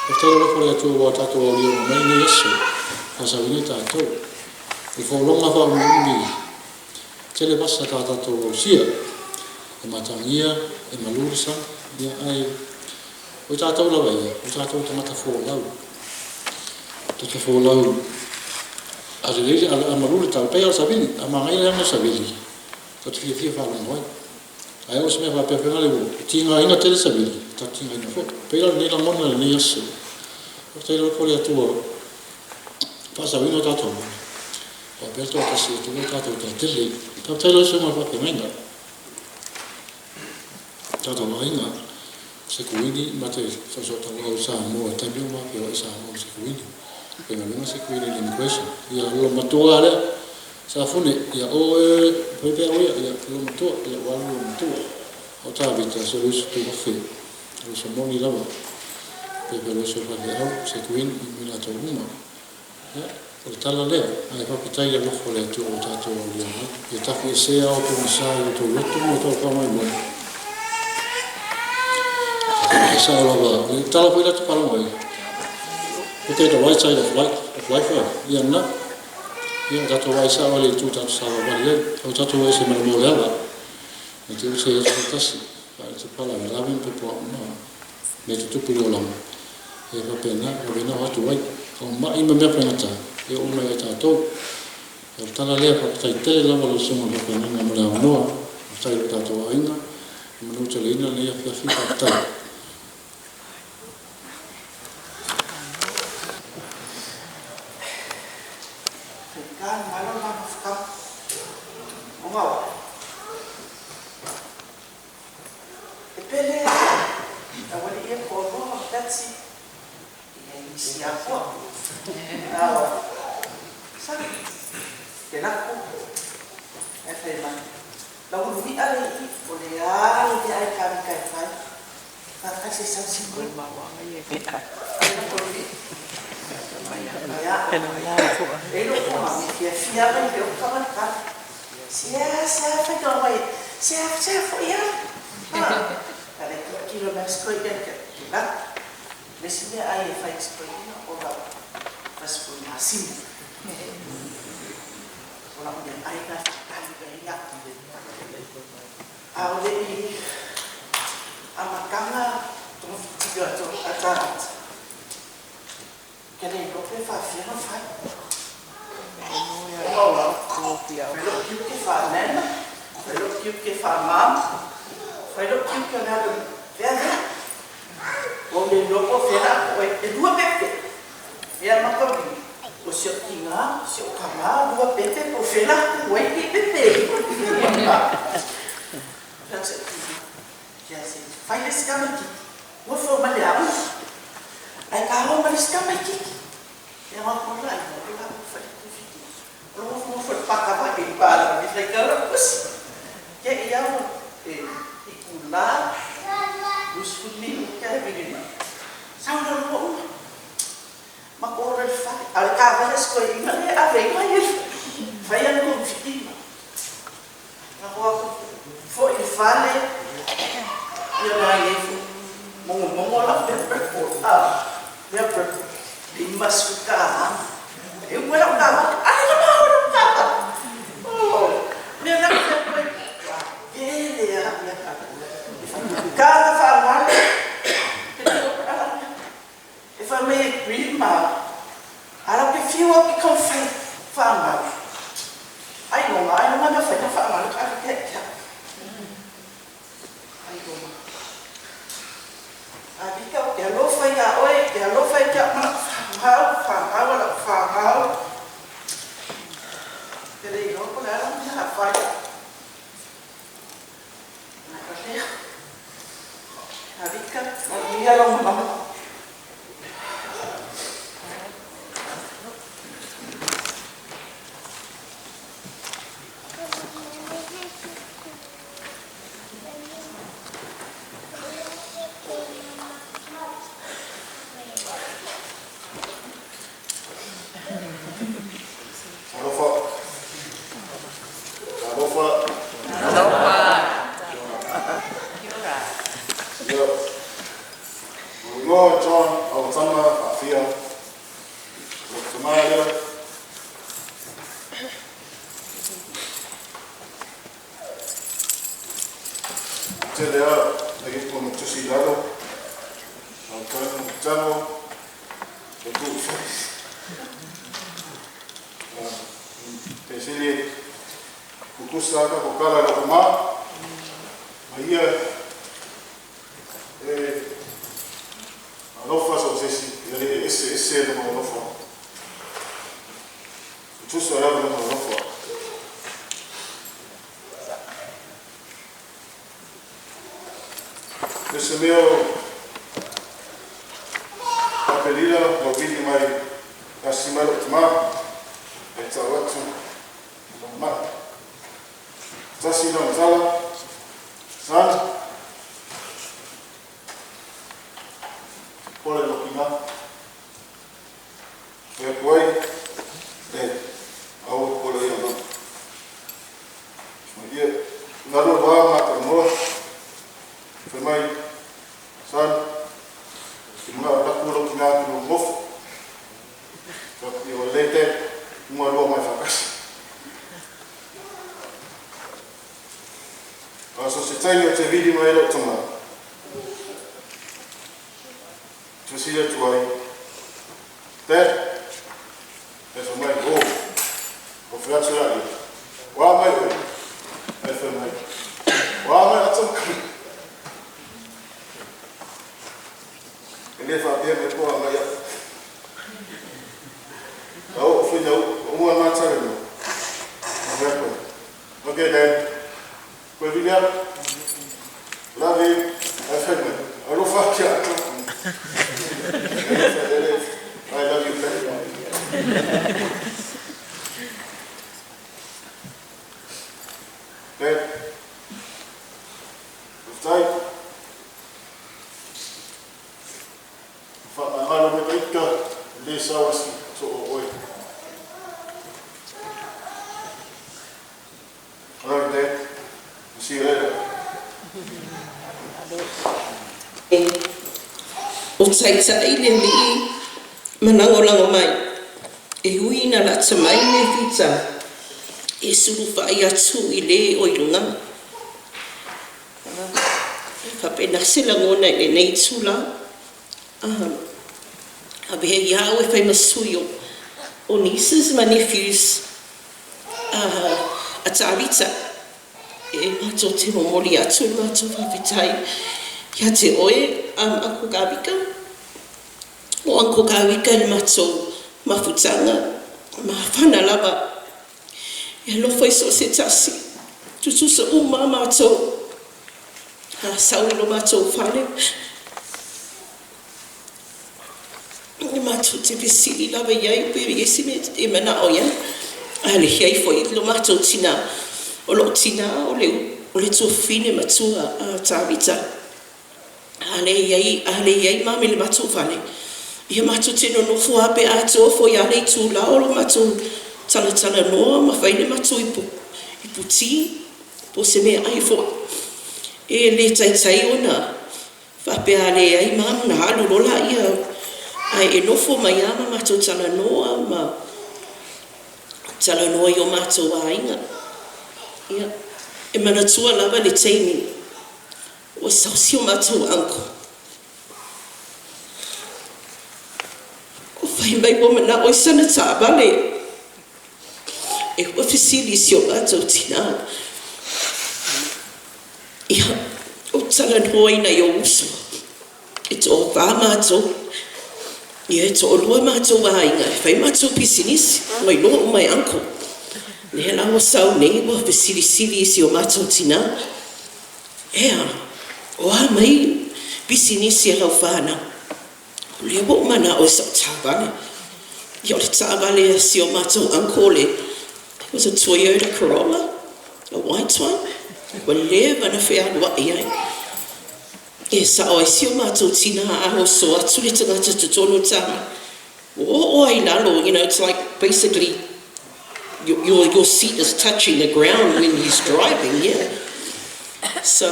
Faafetai le alofa o le Atua ua tatou aulia uma mai lenei aso, faasauina i tatou. O le folauga faaumiumi tele vasa ta tatou ausia, e matagia, e malu le sami, ia ae o i tatou lava ia, o tatou tagata folau. Tagata folau a lelei a malu le tau, pei lava o le savili, a manaia le aga o le savili, tatou te fiafia faalogo ai. Ae oo se mea faapea faiga le ua tigaina tele savili, tatou tigaina foi. Pei la o lenei lagona i lenei aso. Faafetai le alofa o le Atua faasaoina o tatou mana. Faapea le toatasi o Atua tatou toatele. Faafetai lau Susuga i le Faafeagaiga. Tatou aiga Sekuini ma te soosootaua i Samoa i taimi o mafioai i Samoa ma Sekuini. Faigaluega Sekuini i le immigration. Ia lo matua lea. Safune, ia o e fai pea o ia, ia lo matua, ia ua alu lo matua. O Tavita se luisu tu wafe. O se moni lava. Pe pe lo se faafeau, Sekuini i mai latou uma. Ia, o le tala lea, ae faafetai le alofa o le Atua ua tatou aulia mai. Ia tafiesea o pogisa i o outou loto ma o outou faamoemoe. E sao lava, o le tala foi lea te faalogo ai. Look at the right side of life, of life, ia na. Ia, tatou vaai sao ai le itu tatou savavali ai. O tatou ese ma le mo le ala. E te use i aso faatasi. Fa e te pala me lawe ma pepo au ma. Me te tupu i olaga. E faapena, o vena o atu ai. O mai ma mea faigata, e oo mai ai tatou. O le tala lea, faafetai tele lava lau Susuga i le Faafeagaiga mo le avanoa. Faafetai i lo tatou aiga, e manuteleina lenei afiafi, faafetai. Faigata le malo le mafutaga ona o e pele taualii e toalua Betsy i nisi afua ao sa ke laku e fai mai lau lui'a le i o le alo te ai kamika e fai faatasi sau sini ia e lo ko ma mi fia fia mai le o kama ka sia sia fai ka mai sia sia fo ia ah ale kilo me sko ia ke la le si mea ai e fai sko ia o la pas ko na sim o la me ai ka tali ka ia a o le i a makanga to fiti to ata ke le lo pe fa fia no fai o la fai lo kiu ke fa nena fai lo kiu ke fa mam fai lo kiu ke na vea vea o le loko fela o e lua pepe ia makawi o se inga se o kama lua pepe o fela o e ki pepe that's it kia se fai le skama ki mo fo ma le au ai ka ho ma le skama ki e ma ko la i la fai ku fi o lo fo fo pa ka pa ke pa la mi fai ka la us ke ia o e i ku la us fu ni ka vi ni sa lo lo ma ko re fa al ka va le sko i ma le a ve ma ye fai an ko fi ma ko fo i fale ia la ye fu mongo mongo la pe pe ko a pe pe di masuka e wala ka ale la ma wala ka Te le iloa po o le a lau mea a fai. Ona lea. Kavika, manuia lou malaga. Alofa. Alofa. Alofa. Ia. O igoa John Alatama Faafia. O tama lea. Tele a na i kono tusi lalo. Au tano tano. O tu Te sili kukusa ka ko kala lo ma. Ma ia e alofa so sesi ia le ese ese lo alofa. Tusa ya lo alofa. Nese mea Apelila o vili mai asi mai o tama e tau atu ma tasi na tala san pole lo kinga e koe e au pole ia no ia ngaro wa ma ka mo fe mai san ki mga laku lo kinga ki lo mofu i o lete uma lua mai whakasi. A so se taimi o te vili mai lo tama. Tusi atu ai. Te, e fa mai, o, o whai atu ai. Wā mai oe, e fa mai. Wā mai atu. E le whapea me poa mai au. Au, whina, ua ngā tare no. Okay, Dad. Koe vili atu. Love you. I fai mai. Alofa kia atu. I love you back. Dad. Whai. Whaangalo me taika, le sawasi so o oe. Love you, Dad. See you later. O taitai le alii ma lagolago mai, e ui ina lata mai le fita e sulufai atu i le o i luga. E faapena se lagona i lenei itula. Avea ia au e fai ma sui o nieces ma nephews a Tavita. E matou te momoli atu le matou faafetai ia te oe, Uncle Kavika. O Uncle Kavika i le matou mafutaga mafana lava. E alofa i so o se tasi, tutusa uma matou. A sau i lo matou fale, e matou te fesili lava i ai pe i ai se mea e manao i ai. A le i ai foi lo matou tinā, o lou tinā o le o le tuafafine matua a Tavita. A le i ai, a le i ai mami i le matou fale, ia matou te nonofo lava pe atoa foi lava le itulā o lo matou talatalanoa ma fai le matou ipu, ipu ti, po o se meaai foi. E le taitai ona faapea a leai ma ona alu loa laia ae e nofo mai lava ma matou talanoa ma talanoa i o matou aiga. Ia, e manatua lava le taimi ua sau si o matou uncle. O fai mai ua manao i sana taavale. E ua fesili i si o matou tinā. Ia, ou talanoaina i ou uso, e toafa matou, ia e toalua matou aiga e fai matou pisinisi, ua iloa uma e uncle. Lea la ua sau nei ua fesilisili i si o matou tinā, Ea, o a mai pisinisi a lau fanau? O lea ua ou manao i sau taavale. Ia o le taavale a si o matou uncle le, it was a Toyota Corolla, a white one, ua leva ona fealuai ai. E sao ai si o matou tinā a oso atu le tagata i totonu o le taavale, ua oo lava i lalo, you know, it's like basically your, your, your seat is touching the ground when he's driving, yeah. So,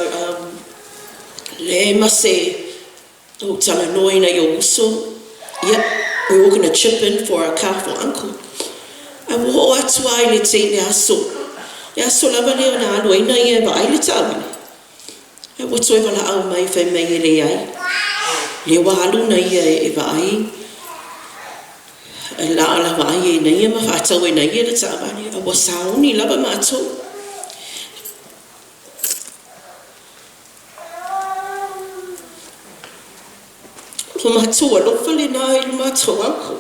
le ma se ou talanoaina i ou uso, yeah, we're all going to chip in for a car for uncle. Ae ua oo atu lava i le tele aso, le aso lava lea na alu ai na ia e vaai le taavale. Ae ua toe valaau mai fai mai e leai, lea ua alu na ia e vaai, e la la vaai e na ia ma faatau e na ia le taavale, a ua sauni lava matou. Ko matou alofa lena i lo matou uncle.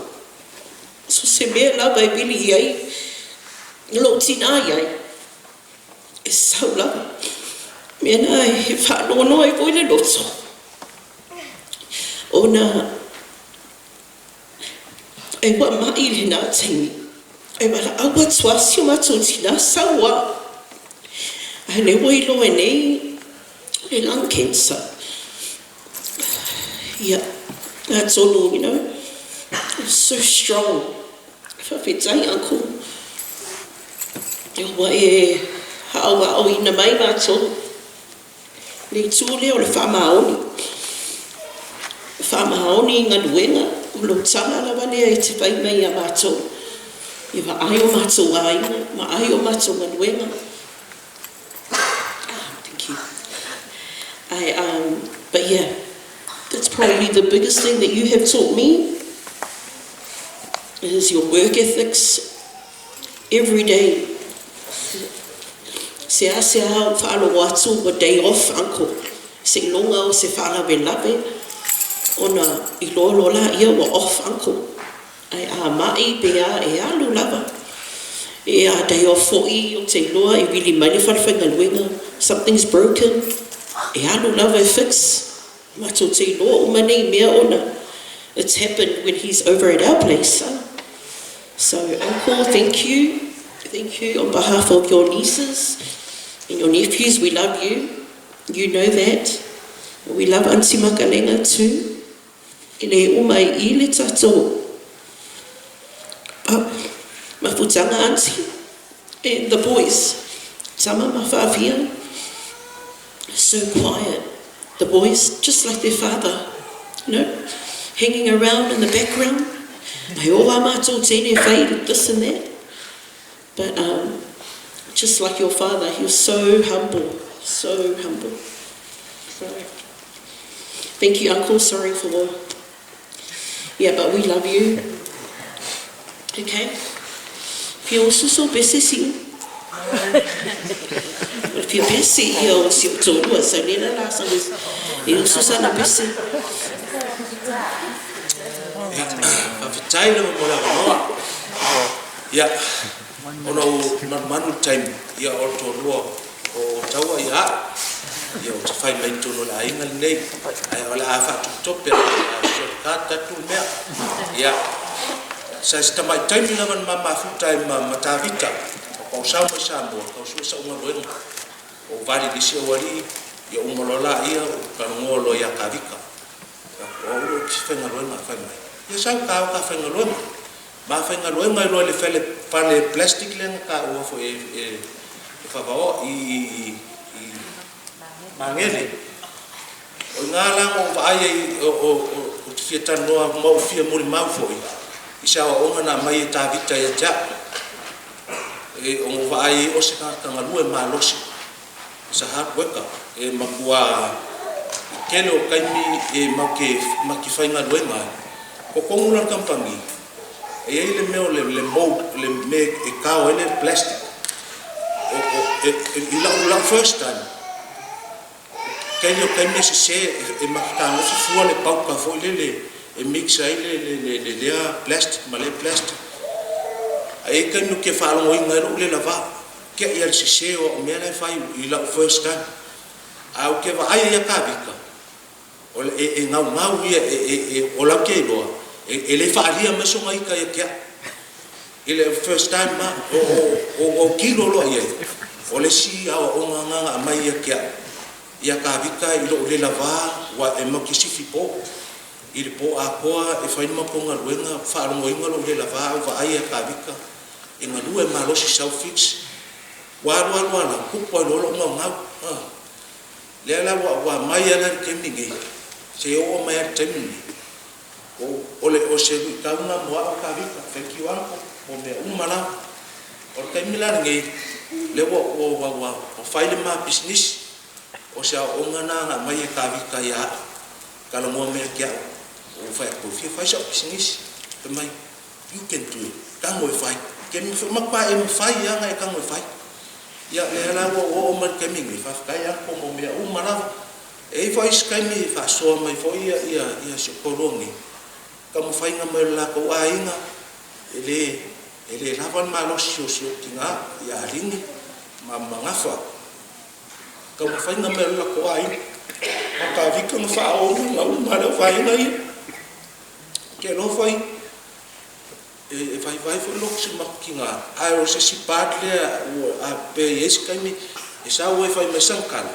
So se mea lava e vili i ai lou tinā i ai, e sau lava. Mea na e faanoanoa ai foi le loto, ona e ua ma'i lena taimi, e valaau atu lava si o matou tinā, sau lava. A o lea ua iloa nei o le lung cancer. Ia, atonu, you know, so strong. Faafetai uncle. Ua e aoaoina mai matou le itu lea o le faamaoni. Faamaoni i galuega, o lou tala lava lea e te fai mai ia matou. E vaai o matou aiga, vaai o matou galuega. Ah, thank you. But yeah, that's probably the biggest thing that you have taught me is your work ethics every day. Seasea ou faalogo atu ua day off uncle, seiloga o se faalavelave ona iloa loa laia ua off uncle. Ae a ma'i pe a e alu lava. E a day off foi ou te iloa e vili mai le falefaigaluega, something's broken, e alu lava e fix. Matou te iloa uma nei mea ona it's happened when he's over at our place. So uncle, thank you. Thank you on behalf of your nieces and your nephews. We love you. You know that. We love Auntie Makalenga too. E le uma i i le tatou mafutaga aunty and the boys tama ma faavia so quiet the boys just like their father you know hanging around in the background ai o a matou teine whai this and that but just like your father he was so humble so humble so Thank you uncle, sorry for yeah but we love you. Okay. Fia ususo pese siu. Fia pese ia o si o tōrua, so nena la sa e ususa na pese. Faafetai lava mo le avanoa. Ia, ona ua manumanu le taimi, ia o le toalua o Taua ia a'u, ia ou te fai mai i totonu o le aiga lenei, ae o le a faatopetope atu, o le a shortcut atu le mea. Ia, sa se tamai taimi lava na ma mafuta ai ma, ma Tavita, o kau sau mai Samoa, kau sue sa'u galuega, ou vali i le isi aualii, ia uma loa laia, ou talanoa loa ia Kavika. Fai atu, o au ou te faigaluega, fai mai, ia sau ka o ka faigaluega. Ma faigaluega ai loa i le fale, fale plastic lea na taua foi e, e, e Favaoa i, i, i, i Magele. O i ngā la na ou vaai ai, o, o, o, ou te fia talanoa ma ou fia molimau foi i se aoaoga na aumai e Tavita ia te au. E, o na ou vaai ai o se tagata galue malosi, is a hard worker, e matua i tele o taimi e mau ke, ma ke faigaluega ai. Ko konu la le kamupani, e i ai le mea o le, le mold, le mea e kao ai le plastic. O, o, e, e, i la'u, la'u first time, tele o taimi e sese, e, e makitagofi fua le pauka foi lele e mix ai le, le, le, le lea plastic ma lea plastic. Ae i ai taimi ou te faalogoina ai lou le lava, te'i lava i le sese o au mea la e fai i la'u first time. Ae ou te vaai ai ia Kavita, o le, e, e gaugau ia, e, e, e, o la ou te iloa, e, e le faaalia mai sona ita ia te a'u. I le first time ma, o, o, o autilo loa i ai, o le isi aoaoga na na aumai ia te a'u, ia Kavita i lo'u le lavā, ua e matou te sifi po. I le po atoa e fai le matou galuega, faalogoina lou le lavā ae ou vaai ia Kavita e galue malosi sau fix. Ua alu alu lava tupu ai loa lou naunau. A. Lea la ua ua aumai lava la i le taimi lenei, seia oo mai lava i le taimi lenei, o o le o se luitau lena mo au Kavita. Thank you uncle mo mea uma lava. O le taimi la lenei, lea ua ua ua fai le ma pisinisi, o se aoaoga lena na aumai e Kavita ia au. Talanoa mai ia te au, ua ou fai atu, e fia fai sau pisinisi. Fai mai, you can do it, tago e fai. Ke matua e mafai lava ona e tago e fai. Ia, lea la ua ou oo mai i le taimi nei, faafetai uncle mo mea uma lava. E i ai foi isi taimi e faasoa mai foi ia, ia, ia si ou toalua nei, taumafaiga mai o le latou aiga, e le, e le lava le malosi o si ou tina ia Alini ma, ma Gafa. Taumafaiga mai o le latou aiga, ma Kavita na faaoga uma lea vaega ia. Ou te alofa i, e vaivai foi lou si matou tina, ae o se isi part lea ua, a pe i ai se taimi e sau ai e fai mai sana tala,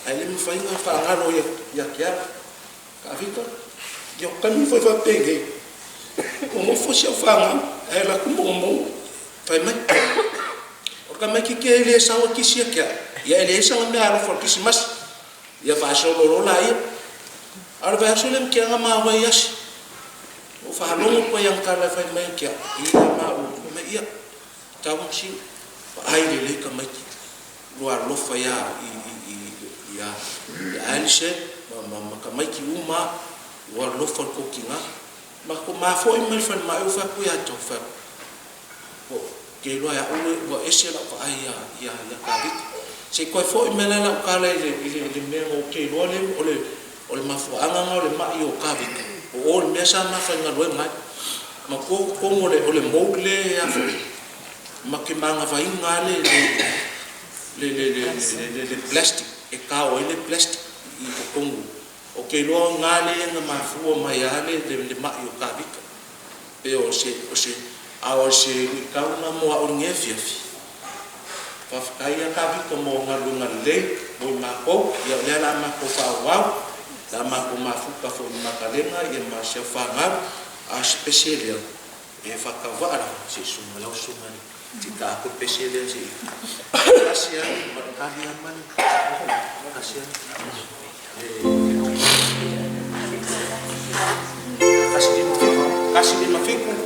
ae le mafai ona faagalo ia te au. Kavita, ia o taimi foi faapenei, ua nofo si au fanau ae alu atu mogomogo, fai mai, o le tamaititi e le sau e kisi ia te au, ia e leai sana meaalofa o le kerisimasi. Ia faasolo loa laia. A o le vaiaso lea ma Tiaga ma au ai asi, na ou faalogo atu ai i ana tala e fai mai ia te au, ia ma ou, fai mai, ia, tau ma siu, vaai lelei tamaiti, lua alofa ia, i, i, i, ia, ia Alison ma, ma, ma tamaiti uma lava, lua alofa i le tou tina. Ma, ma foi mai le falemai ou fai atu ia te au, fai atu, Ou te iloa e au ua ese lau vaai ia, ia, ia Kavita. Se i toe foi mai la lau tala i le, i le, i le mea na ou te iloa lea o le, o le mafuaaga na o le ma'i o Kavita, o o i le mea sa ma faigaluega ai. Manatua totonu o le, o le mould lea e a foi, ma te manavaina lava le, le, le, le, le, le, le plastic, e tao ai le plastic i totonu. Ou te iloa o i ina lea na mafua mai lava le, le, le ma'i o Kavita. Pe o se, o se, a o se luitau lena mo au i lenei afiafi. Faafetai lava Kavita mo galuega lelei mo i matou, ia o lea o le a matou faaauau, o le a matou mafuta foi i Matalega ia ma si au fanau, a o si pese lea, e faatauvaa lava, se i susu mai lau susuga i le, se i ta atu le pese lea se i, tasi lava le, ma le tali lava ma le, tasi lava le, 157,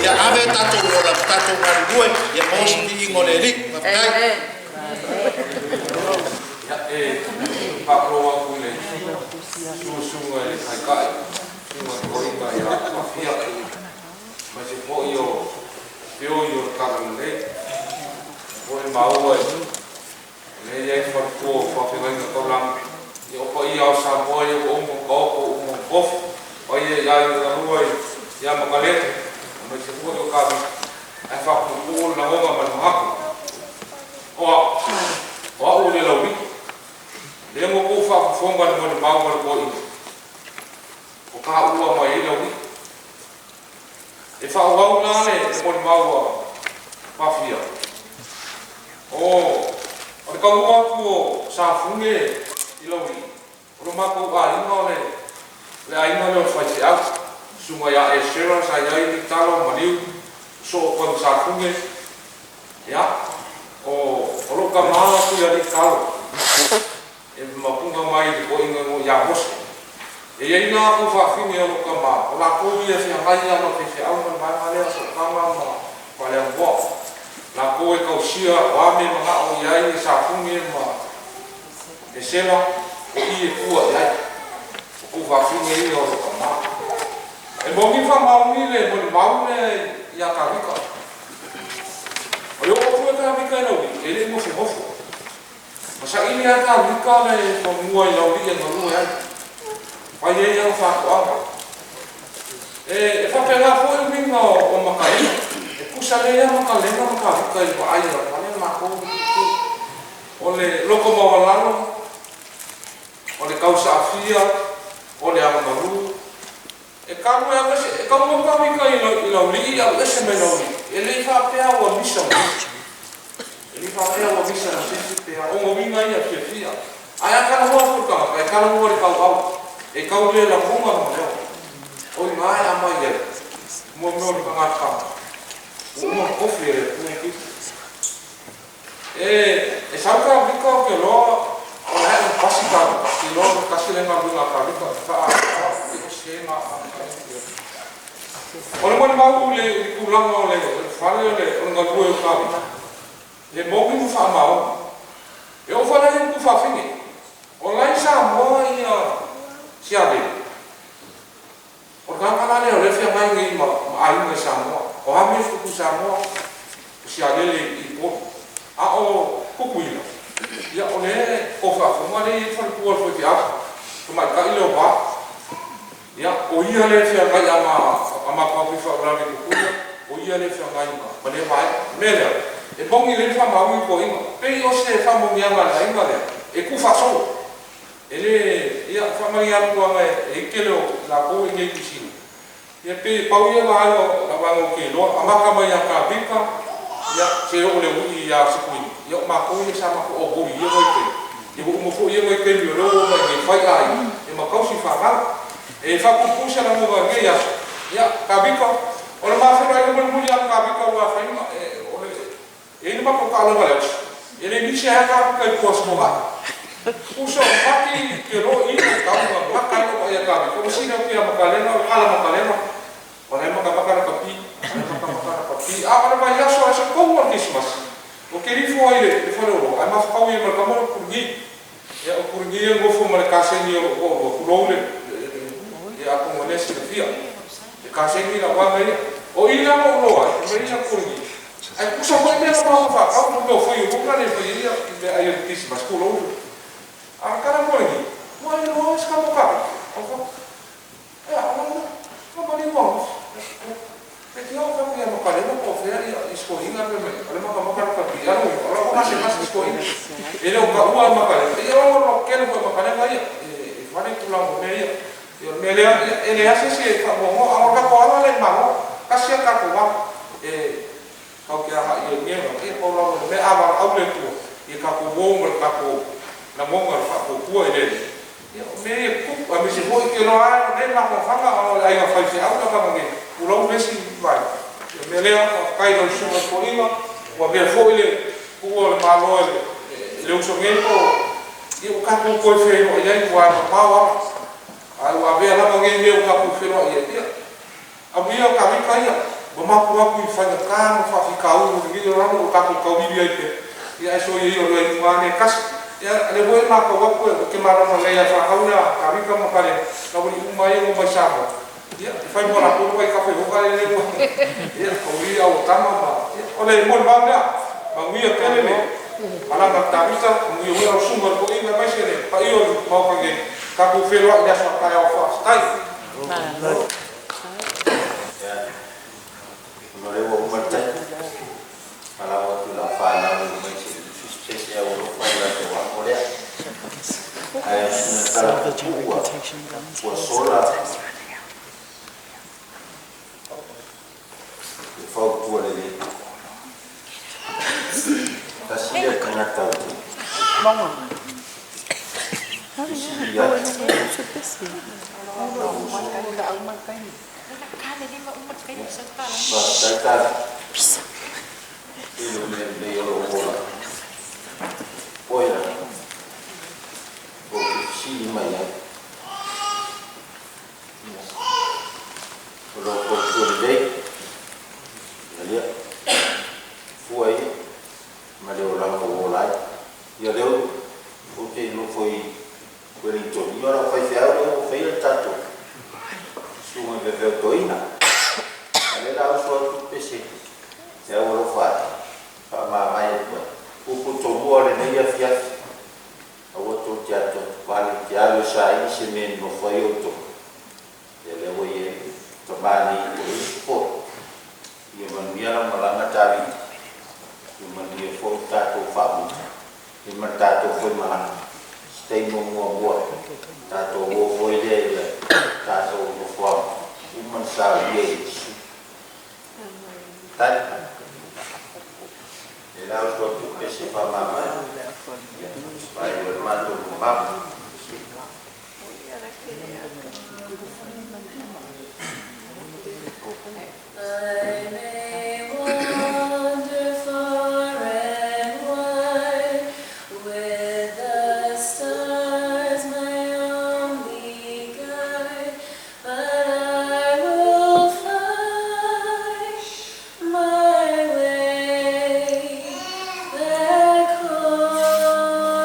Ia ave tatou ola ma tatou galulue ia maua se viiga o le Alii. Faafetai. Ia, e faapulou atu i le susuga i le Taitai, susuga i le Toeaina ia Mafia, aemaise foi o feoi o le Talalelei. Foi maua o lea e i ai faletua o faafeagaiga taulagi. Ia, o paia o Samoa ia ua uma ona taoto, uma ona tofi, paia i aiga e lua ia Makaleta, aemaise foi o Kavita, ae faapuupuu le lagona ma le manatu. O au o le Laulii, lea na outou faafofoga i le molimau a le toeaina, o taua mai ai Laulii. E faaauau la le molimau a Mafia, o le taunuu atu o Safune i Laulii, o lo matou aiga o le aiga lea o le faifeau, susuga ia Esera sa i ai Litalo ma Maliu, sosoo atu ai ma Safune. Ia, o lou tama Tuialii Talo, e mapuga mai i le toeaina e igoa ia Mose. E i ai la tuafafine o lou tama, o latou ia e feagai lava ma faifeau ma le vaega lea o Sootaga ma Faaleaganuu. Latou e tausia o a mea e manao i ai Safune ma Esera, o i e tua i ai, o tuafafine ia o lou tama. E moni ma faamaoni le molimau lea ia Kavika. O le oo atu o Kavika i Laulii, e le i nofonofo. Ma saili lava Kavika le fanua i Laulii e galue ai, fai ai ana faatoaga. E faapena foi uiga o Makalena. E tusa lelei lava Makalena ma Kavika i le vaai a le matou itu. O le loto maualalo, o le tausaafia, o le agamalu. E talu e alu ese, e taunuu Kavika i Laulii alu ese mai Laulii, e le i faapea ua misa ma se isi. E le i faapea ua misa ma se isi pe a, o ona uiga ia fiafia. Ae a talanoa foi le tagata, e talanoa i le tauau, e tau le lagona lona leo. O i ina e aumai ai, mo mea o le tagata ua uma ona tofi e le Atua le pito. E sau Kavika ou te iloa o la e aupasi Kavika, ou te iloa o le tasi lea galuega a Kavika, e o se na O le molimau i le tulaga o le fale o le galue o Kavika, e moni ma faamaoni. E oo foi la i ai ma tuafafine, o la e i Samoa Sialele. O le tagata la lea o lea e feagai nei ma aiga i Samoa. O a mea e tutupu i Samoa, o Sialele i Upolu. A o Tutuila, ia o lea e tou faafofoga lea e i ai le faletua o le faifeau, tamaitai lea o Va. Ia, o ia lea e feagai a matou o atu i faalavelave i Tutuila, o ia lea e feagai ma lea vaega. O le mea lea, e moni lelei le faamaoni le toeaina. Pei o se faamanuiaga a le aiga lea, e tuufaasolo. E le, ia, faamalie atu leaga e i ai le tele o latou e i inei i Niu Sila. Ia pei e pau ia vaega o vaega ou te iloa, amata mai ia Kavika, ia, seia oo i le alii ia Sekuini, ia o matou ia sa matou auauna i ia vaitaimi, ia ua uma foi ia vaitaimi o lea ua omai nei fai aiga ma tausi fanau. E faapuupuu se lagona i lenei aso, ia, Kavika, o le ma feiloaiga mulimuli lava ma Kavika aua e fai ma, o le, e i ai le matou taaloga i le aso, e le misi ai lava Kavika i tua o Aso Toonai. Uso, mati ke loa i le tau na maka ai o ia Kavika, ua sili atu ia Makalena, o le kala Makalena, o la e makamaka le kapi, o la e makamaka le kapi. A o le vaiaso, aso 3 o le Kerisimasi, ou te lifo ai i le faleoloa, ae mafakau ai ma le tama lea o Purigi. Ia, o Purigi e nofo ma le kasegi o lou toalua, tulou le, ia atonu o lea e silafia, le kasegi la uaga ia. O i la na ou iloa ai, fai mai ia Purigi, ae tutusa foi mea na matou faatau, mo mea o fai o luma le fai ai ia meaai o le Kerisimasi, tulou le. A o le tala Purigi, ua e iloa se tama o Kavika? Ou fai atu, Ia, o le a maliu e te oo atu ia Makalena po o fea si toeaina fai mai, o le makamaka le kapi alu o lau gasegase si toeaina. E le o taua e Makalena, ia o lo kele foi Makalena ia, e fale tulaga o mea ia. Ia o le mea lea, e leai se isi e faanoanoa, a o le tatou ala lea i le Malo, tasi a tatou ala, e tatou te agai i ai i mea na, ia pau lava o le mea, a valaau le Atua, ia tatou o ma le tatou lagona o le faatuatua i le Alii, ia o mea ia e tutupu, aemaise foi ou te iloa lava o lea e mafaufauga ona o le aiga faifeau la tama nei, tulou le isi vaega. Ia o le mea lea, faafetai i lau Susuga i le Toeaina, ua avea foi le tuua o le Malo e le uso nei po o, ia ua tatou toe feiloai ai, aua e mamao ala, ae ua avea lava nei mea ua tatou feiloai ai, ia, amuia Kavika ia. Ua mapu atu i faigata ma faafitauli o lenei olaga ua tatou tauivi ai pea, ia ae soia ia o le iuga lava lenei e tasi. Ia o lea foi e matau atu ou te malamalama lelei ia fanau ia a Tavita ma Kalena, o aualii uma lava ia ua omai i Samoa, ia e fai mo latou le vaitafe foi lea ua, ia o i a ua tama ma, ia o le molimau lea. Manuia tele le malaga a Tavita, manuia foi lau susuga i le toeaina aemaise le paia o le Maota nei. Tatou feiloai i le aso a taeao. Faafetai. Ia, ona o lea ua uma le taimi, malama atu i lau fanau e omai se i tusitusi au alofa i latou amo lea. Ae o sina tala puupuu ua ua sola le fautua lelei. Tasi lea tagata ou te fesili ai lou uso. Faafetai tala. Tele o mea lelei o lou ola. Oe la, ou te fesili mai ai. O lou fautua lelei, ia lea, fua ia ma le olaga ua ola ai. Ia lea ou te nofo i Wellington, ia o lau faifeau lea ua faia le tatou susuga i faifeau toeaina. A o lea o le a usu atu le pese e au alofa ae, faamavae atu ai. Upu tomua o lenei afiafi, aua tou te atuatuvale, te alu e saili se mea e nonofo ai outou. Ia lea ua i ai le tama nei o le usu foi. Ia manuia lau malaga Tavita, ia manuia foi le tatou faamoemoe ia ma le tatou foi malaga. Se taimi o muamua tatou o foi lea i le tatou nofoaga uma ona saunia i Iesu. Tali. Lea la usu atu le pese faamavae. Ia, faaiu ai le matou mamao. I may wander far and wide, with the stars my only guide, but I will find my way back home.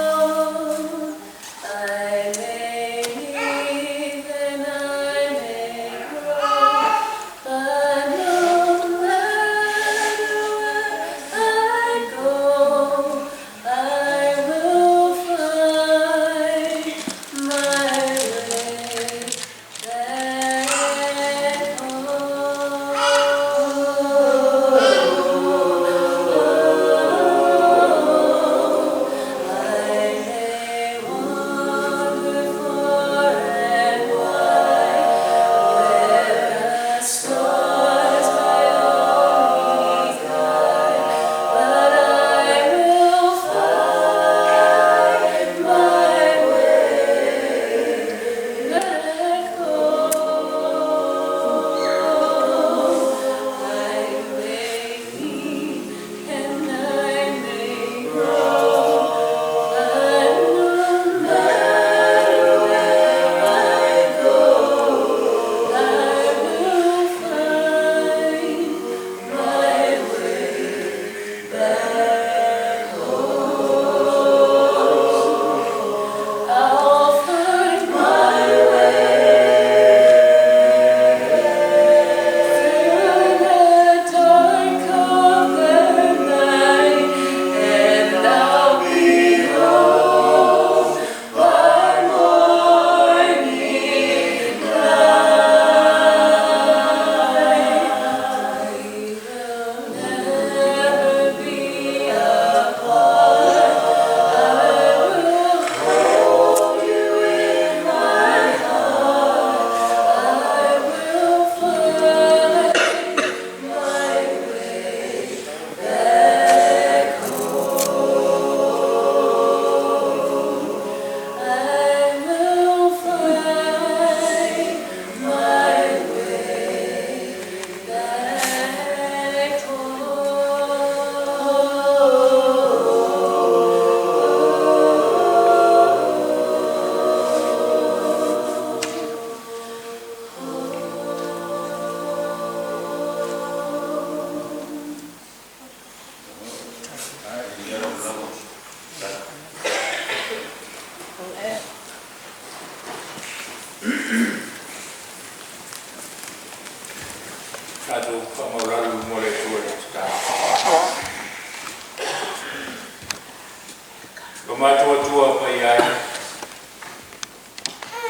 Matou Atua paia e,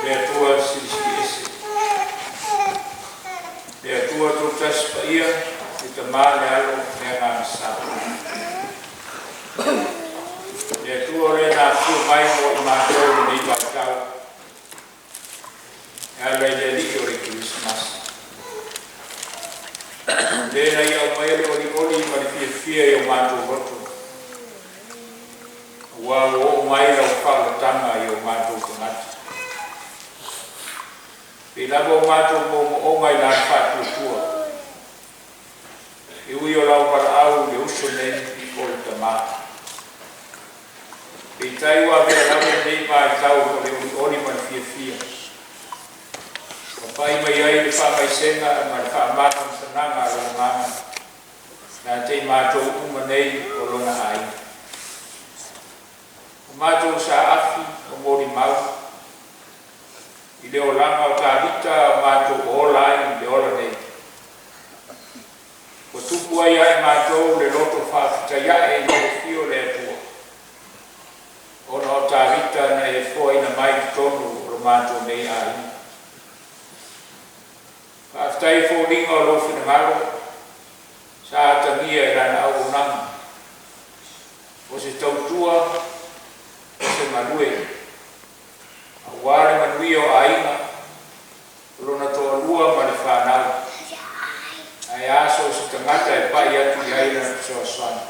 le Atua Silisili Ese, le Atua Toatasi Paia, le Tamā, le Alo, le Agaga Sa. Le Atua o le na afio mai mo i matou i lenei vaitau, e ala i le Alii o le Kerisimasi. Le na ia aumaia le olioli ma le fiafia i o matou loto, auā ua oo mai lau faaolataga i o matou tagata. Pei lava o matou moomooga i la le faatuatua, e ui o lau valaau i le uso nei o le tamā. Peitai ua avea lava lenei vaitau o le olioli ma le fiafia, ma pai mai ai le faamaisega ma le faamafanafanaga a lou Agaga ia te i matou uma nei o lona aiga. O matou saafi o molimau i le olaga o Tavita o matou ola ai i le ola nei. Ua tupu ai ia i matou le loto faafetai ae i lou afio le Atua, ona o Tavita na e foaina mai i totonu o lo matou nei aiga. Faafetai i foliga o lou finagalo sa atagia i lana auaunaga, o se tautua, o se galue, auā le manuia o aiga, o lona toalua ma le fanau, ae a so o se tagata e pai atu i ai lana fesoasoani.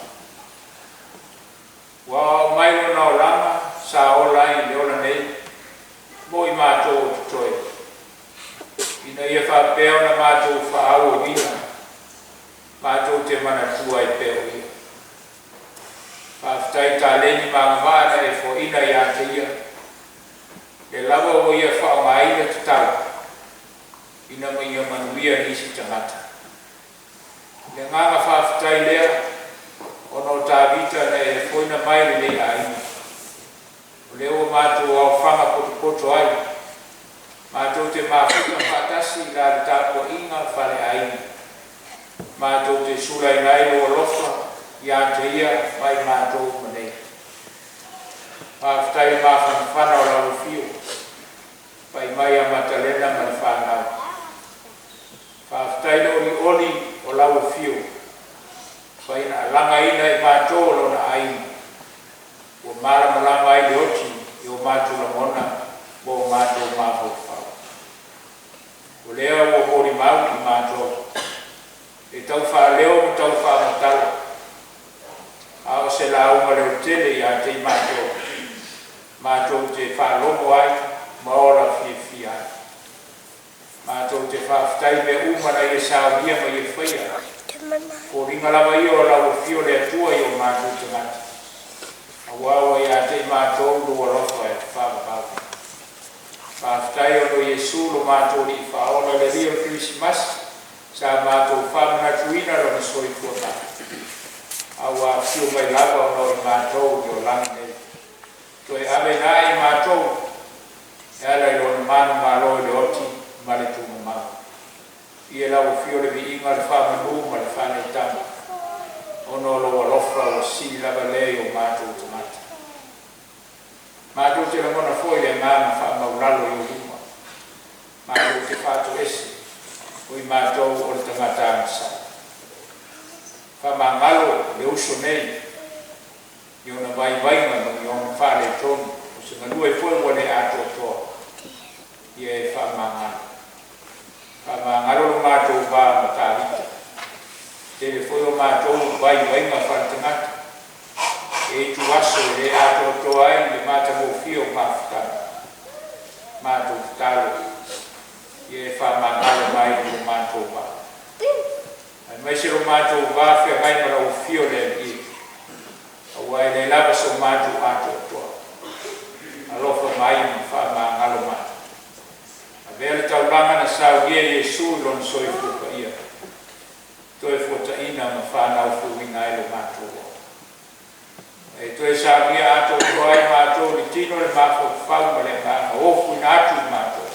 Ua aoao mai lona olaga sa ola ai i le ola nei mo i matou o totoe, ina ia faapea ona matou faaauauina, matou te manatua ai pea o ia. Faafetai i taleni ma agavaa na e foaina ia te ia, lea lava ua ia faaaogaina tatau ina ma ia manuia nisi tagata. Le agaga faafetai lea ona o Tavita na e foaina mai lenei aiga, o lea ua matou aofaga potopoto ai, matou te mafuta faatasi i la le tapuaiga faaleaiga, matou te sulaina ai lou alofa ia te ia ma i matou uma nei. Faafetai le mafanafana o lau afio, pai mai ia Matalena ma le fanau. Faafetai le olioli o lau afio, faina alagaina i matou o lona aiga, ua malamalama ai le oti i o matou lagona ma o matou mafaufau. O lea ua molimau i matou, e tau faaleo ma tau faamatala, a o se lauga leotele ia te i matou, matou te faalogo ai ma ola fiafia ai. Matou te faafetai mea uma na ia saunia ma ia faia, foliga lava ia o lau afio le Atua i o matou tagata, auā ua ia te i matou lou alofa e faavavau. Faafetai ona o Iesu lo matou Alii Faaola i le alii o le Kerisimasi sa matou faamanatuina lona soifua mai, a ua afio mai lava ona o i matou i le olaga nei, toe ave na i matou e ala i lona manumalo i le oti ma le tumamau. Ia lau afio le viiga, le faamanu ma le faaleitaga, ona o lou alofa ua sili lava lea i o matou tagata. Matou te lagona foi le agaga faamaulalo i ou luma, matou te faatoese o i matou o le tagata agasala. Faamagalo le uso nei i ona vaivaiga ma ni ona faaletonu, o se galue foi ua le atoatoa, ia e faamagalo. Faamagalo lo matou va ma Tavita, tele foi o matou vaivaiga faaletagata, e itu aso e le atoatoa ai le matagofie o mafutaga. Matou tatalo, ia e faamagalo mai i lo matou va, aemaise lo matou va feagai ma lau afio le Alii, auā e le lava so matou atoatoa. Alofa mai ma faamagalo mai. Avea le taulaga na saunia e Iesu i lona soifua paia, toe fuataina ma faanaufouina ai lo matou ola. E toe saunia atoatoa ai matou i le tino, le mafaufau ma le agaga, ofuina atu i matou,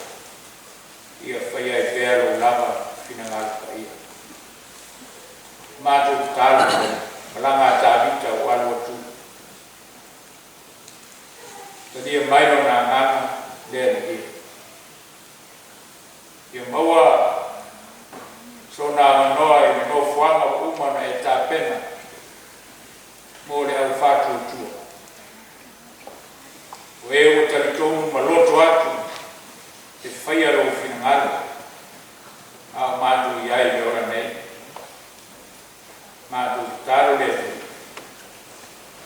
ia faia ai pea lou lava finagalo paia. Matou tatalo, malaga a Tavita ua alu atu. Talia mai Lona Agaga le Alii. Ia maua sona avanoa i le nofoaga ua uma ona e tapena mo le au faatuatua. O e ua talitonu ma loto atu e faia lou finagalo, a o matou i ai i le ola nei. Matou tatalo le Alii,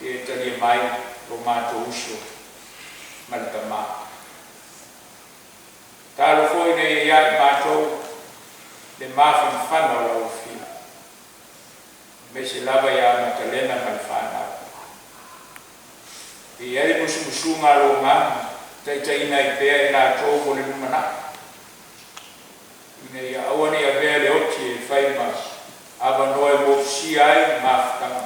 ia e talia mai lo matou uso ma le tama. Tatalo foi ina ia ia i matou le mafanafana o lau Afio, aemaise lava ia Matalena ma le fanau. E i ai le musumusuga a lou Agaga, taitaiina ai pea i latou mo le lumanai, ina ia aua ne i avea le oti e fai ma avanoa e motusia ai mafutaga,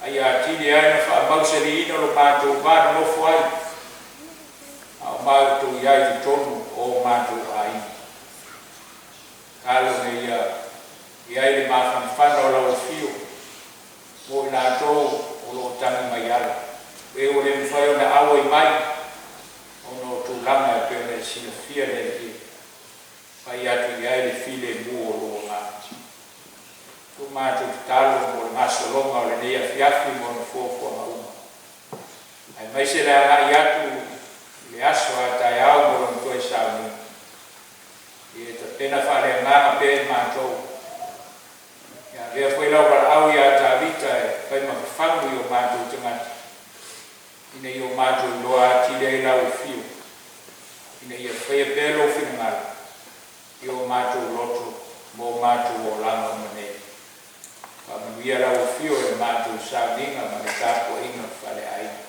a ia atili ai ona faamausaliina lo matou va nonofo ai, a o matou i ai i totonu o o matou aiga. Tatalo ina ia i ai le mafanafana o lau Afio mo i latou o lo o tagi mai ala, e ua le mafai ona auai mai ona o tulaga e pei ona e silafia le Alii, fai atu i ai le filemu o lou Agaga. Ua matou tatalo mo le gasologa o lenei afiafi ma ona fuafuaga uma, aemaise le agai atu i le aso a taeao mo lona toe sauniga. Ia e tapena faaleagaga pea i matou. Ia avea foi lau valaau ia Tavita e fai ma fafagu i o matou tagata, ina ia o matou iloa atili ai lau afio, ina ia faia pea lou finagalo i o matou loto ma o matou olaga uma nei. Faamanuia lau afio i le matou sauniga ma le tapuaiga faaleaiga.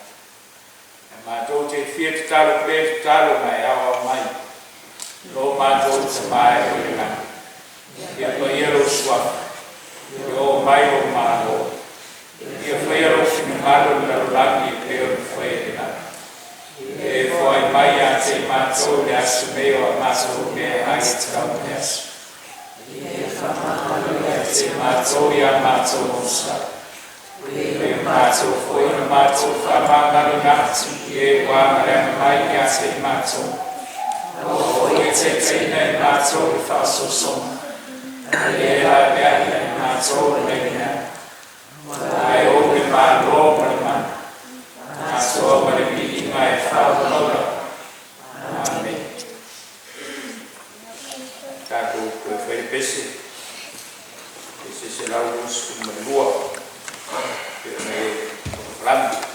Ae matou te fia tatalo pea i le tatalo na e aoao mai, Lo matou Tama e o i le lagi, ia paia lou Suafa, ia oo mai lou Malo, ia faia lou finagalo i le lalolagi e pei ona faia i le lagi. Ia e foai mai ia te i matou i le aso nei o a matou meaai e tatau mo le aso. Ia faamagalo ia te i matou i a matou momosaga, E pei o matou foi ona matou faamagaloina atu i e ua agaleaga mai ia te i matou. Aua foi e taitaiina i matou i le faaosoosoga, ae ia e laveai ia i matou mai le mea. Aua e ou le Malo ma le mana, atoa ma le viiga e faaulaula. Amene. Tatou toe fai le pese, pese 122, pei ona i ai le polokalame.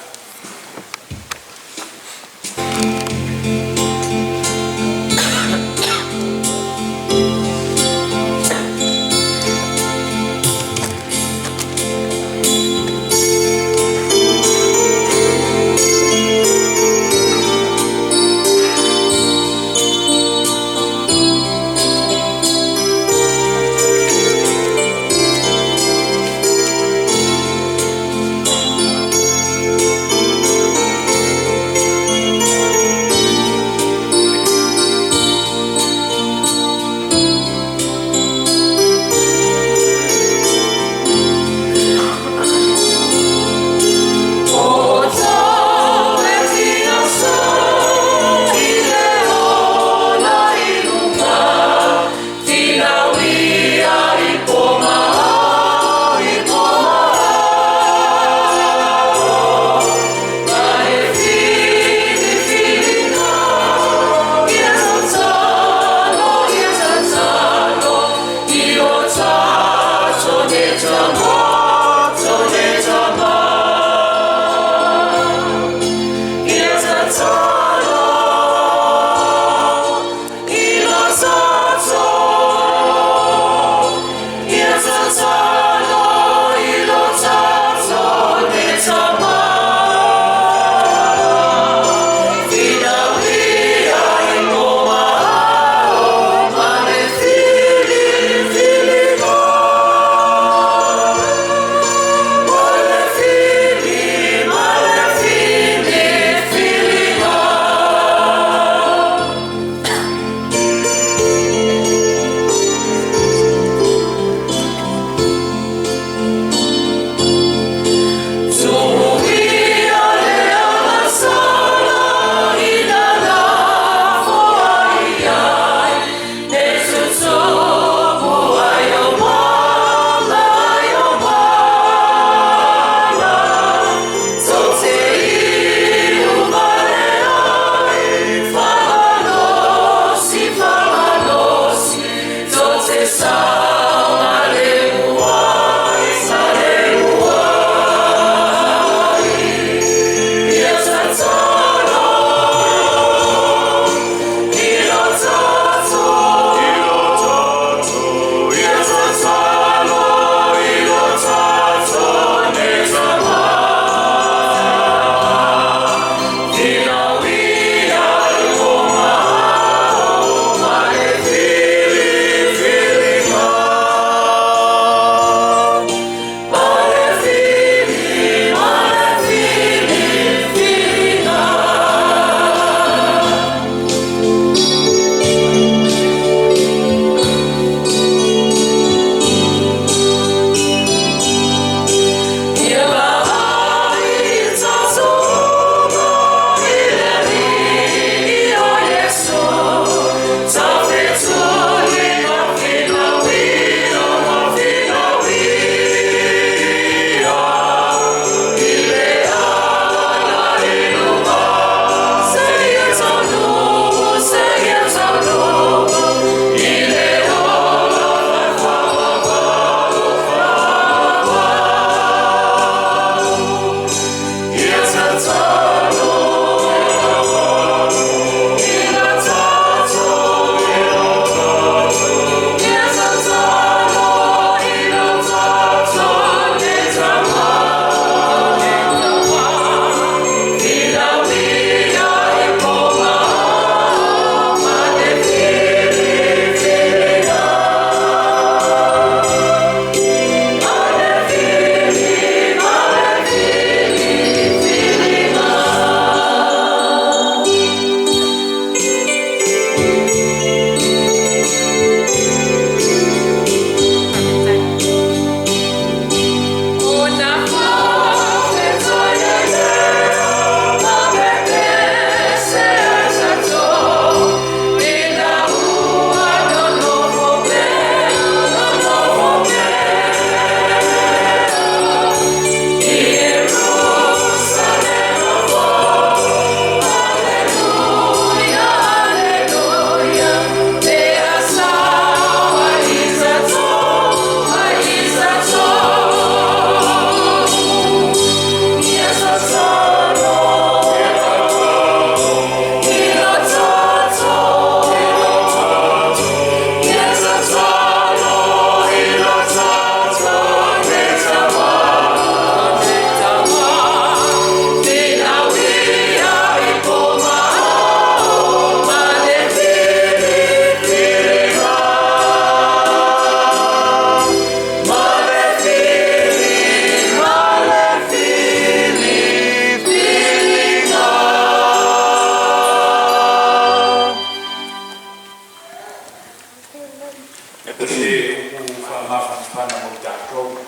outou.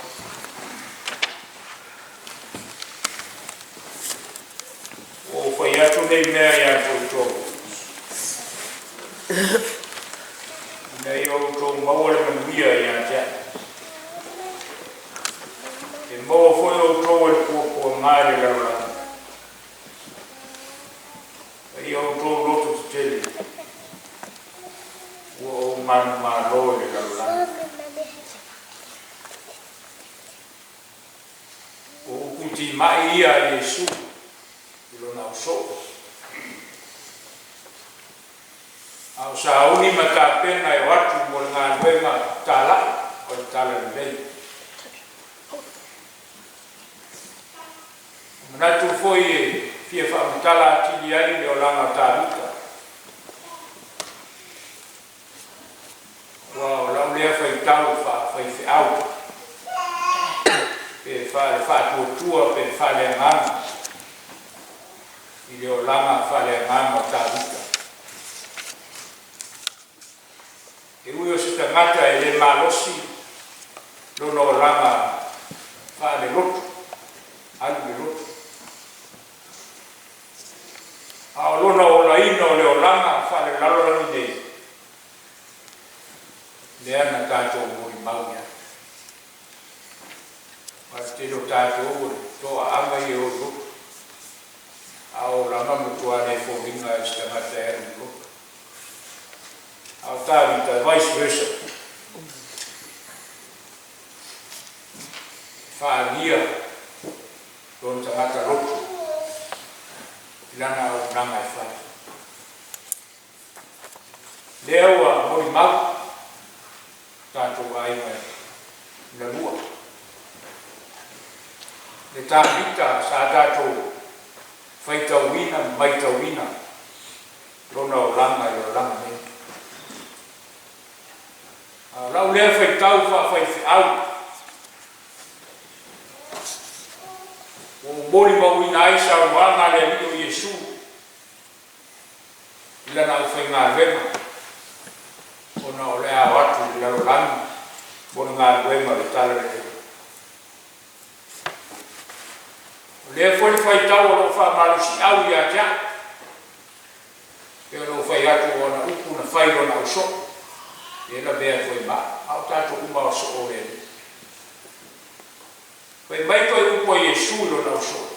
Ua ou fai atu nei mea iā te outou, ina ia outou maua le manuia ia te a'u. E maua foi outou e le puapuaga i le lalolagi. A ia outou loto tetele, ua ou manumalo i le lalolagi. O upu timai ia a Iesu i lona ausoo. A o sauni ma tapena e o atu mo le galuega talai o le Talalelei. E manatu foi e fia faamatala atili ai le olaga o Tavita. Aua o lau lea faitau faa-faifeau, pe faale-faatuatua pe faale-agaga, i le olaga faale-agaga o Tavita. E ui o se tagata e le malosi lona olaga faale-lotu, alu i le lotu, A o lona olaina o le olaga faalelalolagi nei, lea na tatou molimau i ai. Aua o le tele o tatou o le toaaga ia e o i lotu, a o olaga matua le foliga i se tagata e alu i lotu. A o Tavita, vice versa. E faaalia lona tagata lotu i lana auaunaga e fai. Lea ua molimau tatou aiga i lalua le Tavita sa tatou faitauina ma maitauina lona olaga i le olaga nei. A o lau lea faitau faafaifeau, Ua ou molimauina ai saunoaga a le Alii o Iesu i Lana aufaigaluega, ona o le a o atu i le lalolagi mo le galuega o le Talalelei. O lea foi le faitau o loo faamalosiau ia te a'u, pei ona ou fai atu o ana upu na fai i lona ausoo, e lavea atu ai ma a'u, a o tatou uma o soo o le Alii. Fai mai toe upu a Iesu i lona ausoo,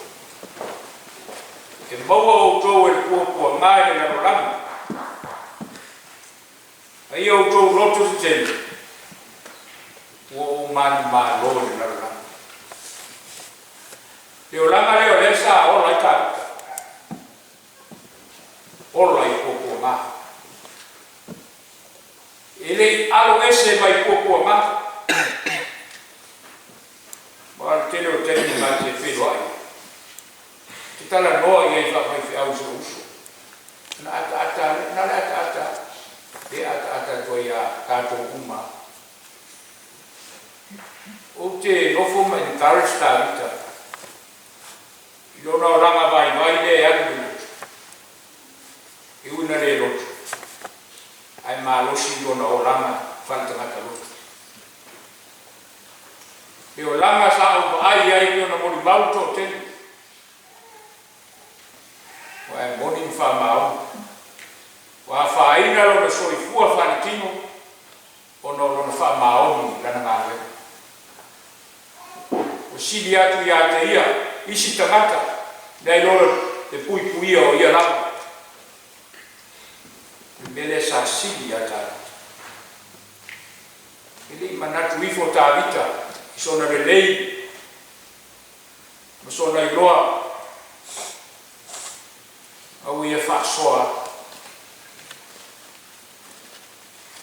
E maua outou e le puapuaga i le lalolagi, a ia outou loto tetele, ua ou manumalo i le lalolagi. Le olaga lea o lea sa ola ai Tavita, ola i puapuaga. E le i alo ese mai puapuaga. Ma o le tele o taimi ma te feiloai ai. Ou te talanoa i ai faafaifeau i sou uso. Ona ataata lea, na o le ataata lea e ataata atu ai ia tatou uma. Ou te nofo ma encourage Tavita i lona olaga vaivai lea e alu i le lotu. E ui ina le lotu, ae malosi i lona olaga faale-tagata lotu. Le olaga sa ou vaai ai pei ona molimau le toatele, ua e moni ma faamaoni, ua afaina lona soifua faaletino ona o lona faamaoni i lana galuega. Ua sili atu ia te ia isi tagata nai lo le puipuia o ia lava. O le mea lea sa sili ia Tavita. E le i manatu ifo Tavita i sona lelei ma sona iloa a ua ia faasoa atu.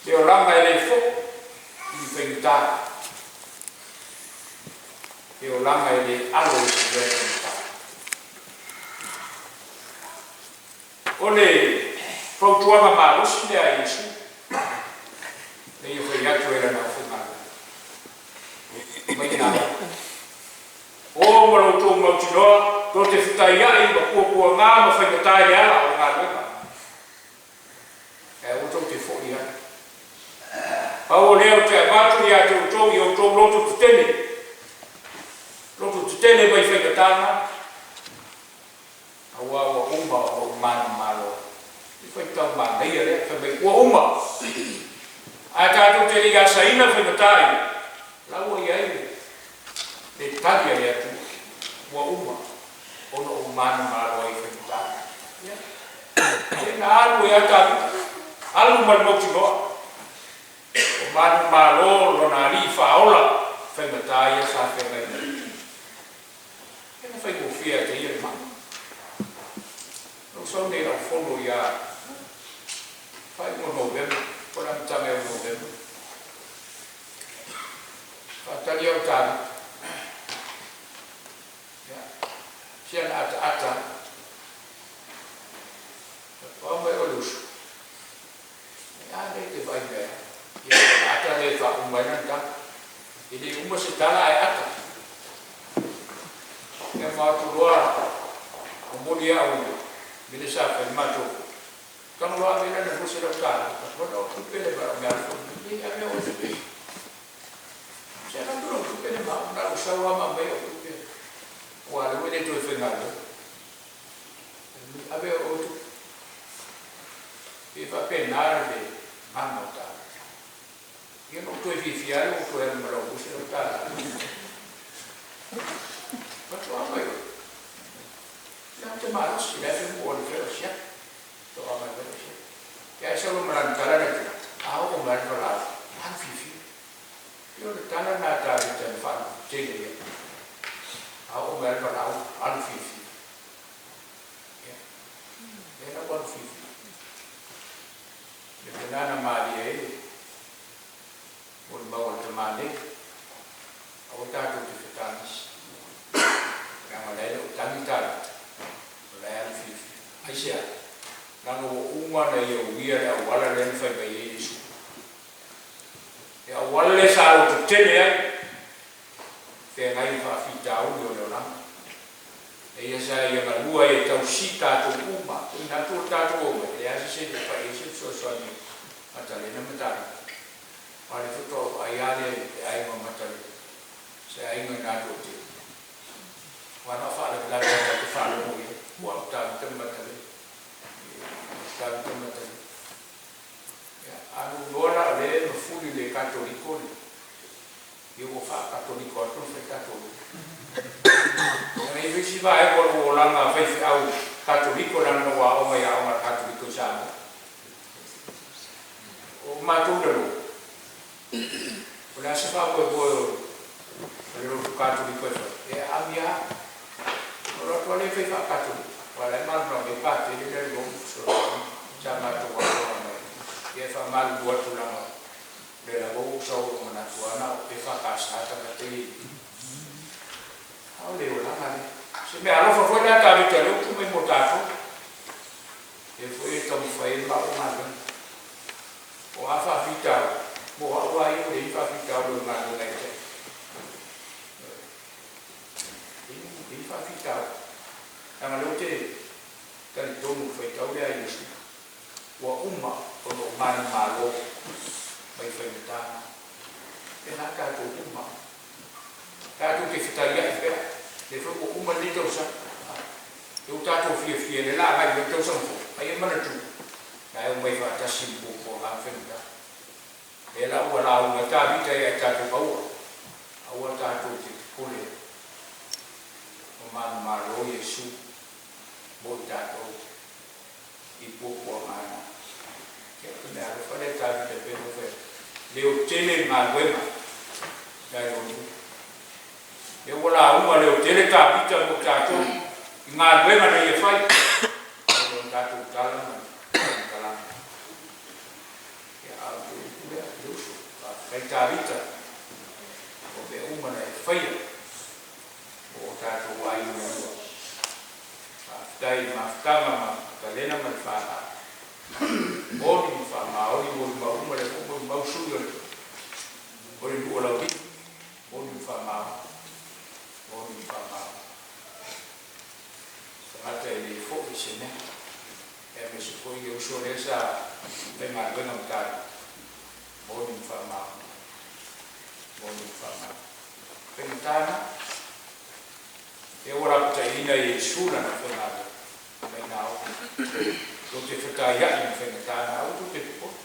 Le olaga e le foʻi i ni faigata, le olaga e le alo i se mea faigata. O le fautuaga malosi lea a Iesu, na ia fai atu ai lana aufaigaluega, Mai ina o ma lo outou mautinoa, tou te fetaiaʻi ma puapuaga ma faigata i le ala o le galuega. Ae aua tou te foʻi ai. Pau o lea ou te avatu ia te outou i outou loto tetele, loto tetele mai faigata na, auā ua uma ona ou manumalo. Le faitau manaia lea, fai mai ua uma. Ae tatou te le i asaina faigata ia, la ua i ai le tali a le Atua, ua uma ona ou manumalo ai i faigata na. Ia, ia na alu ai lava Tavita, alu ma le mautinoa. Ua manumalo lona alii faaola faigata ia sa feagai ma ia. E na faigofie ia te ia le maa. Na ou sau nei i lau fono ia faaiuga o Novema, po o le amataga ea o Novema. Faatali au Tavita. Ia, si ana ataata. Faatoa mai o le uso. A lea e te vaai mea ia o le ata lea e faauma ai lana tala. E le uma se tala ae ata. Ia ma atu loa momoli au i le mea lea sa fai matou. Tago loa ave lana $200. Ona o tupe le ma mea alofa mai. Leai ave oe tupe. Se avatu lau tupe le ma na ou sau lava ma aumai au tupe. Aua o lea ua le toe faigaluega. Ave oe tupe. E faapena le mana o Tavita. Ia na ou toe fiafia lava ua toe alu ma lau $200. Faatoa mai oe. Ia ou te malosi, o le a se mea ua alu fai o siaki. Faatoa mai fai o siaki. Ia ae sau loa ma lana tala lea, a oo mai lava le valaau, alu fiafia. Ia o le tala lena a Tavita na faalototele ai. A oo mai lava le valaau, alu fiafia. Ia, lea la ua alu fiafia. Le pena na malie ai le molimau a le tama nei, aua tatou te fetagisi, leaga o la e le o tagi Tavita, o la e alu fiafia. Aisea? Leaga ua uma ona ia uia le auala lea na fai mai ai Iesu. Le auala lea sa lototetele ai, feagai ma faafitauli o le olaga. E ia sa ia galua ai e tausī tatou uma, tuuina atu o le tatou omai, e leai se sene e fai ai se fesoasoani a Matalena ma Tavita. Aua o lea faatoa ou vaai lava lea i le aiga o Matalena, se aiga na toatele. Aua na o faalavelave lava tatou te faalogo i ai, ua au Tavita ma Matalena, Tavita ma Matalena. Ia, a na ou iloa la o lea e mafuli i le Katoliko le Ia ua faa-Katoliko atu le fai Katoliko. Leaga e i ai foi isi vaega o lou olaga faifeau Katoliko leaga na ou aoga i aoga a le Katoliko i Samoa. O matou i lalo, o le a se faamoemoe o le lotu Katoliko e fai? E aami lava. Ona alu atu lava lea e fai faa-Katoliko. Aua o la e malamalama ai Patele lea i lou fesoasoani sa matou aoga mai ai. Ia e faamalulu atu leaga O lea lava ua ou sau ua manatu lava na o EFKS tagata ia i i. A o le olaga lea. O se mea alofa foi lea Tavita lea ua tuu mai mo tatou. Lea foi e taumafai ai le maua galuega. O a faafitauli, mo au lava ia ua leai ni faafitauli o le galuega ia te au. Ioe. Leai ni faafitauli. Leaga o lea ou te talitonu i le faitau lea a Iesu. Ua uma ona ou manumalo mai faigata na. Pena tatou uma. Tatou te fetaiai pea. Lea foi ua uma lenei tausaga. Lea ua tatou fiafia lea la agai mai le tausaga fou. Ai e manatua, la e omai faatasi i puapuaga ma faigata. Lea la ua lauga ai Tavita ia i tatou aua, aua tatou te popole ua manumalo Iesu mo i tatou. I puapuaga ana. Ia, o le mea alofa lea Tavita pei ona ou fai atu, leo tele le galuega nai lou nuu. Lea ua lauga leo tele Tavita mo tatou i galuega na ia fai, nai lona tatou tala ma le faamatalaga. Ia, a o le upu lea, le uso, faafetai Tavita o mea uma na e faia mo o tatou aiga e lua. Faafetai i le mafutaga ma Matalena ma le fanau. Moni ma faamaoni molimau uma lea foi molimau sui o le o le nuu o Laulii. Moni ma faamaoni. Moni ma faamaoni. Se tagata e le foi i se mea. Aemaise foi le uso lea sa faigaluega ma tatou. Moni ma faamaonia. Moni ma faamaonia. Faigata lena. Lea ua lapataiina Iesu lana faigaluega mai na oo. Tou te fetaia'i ma faigata na, aua tou te popole.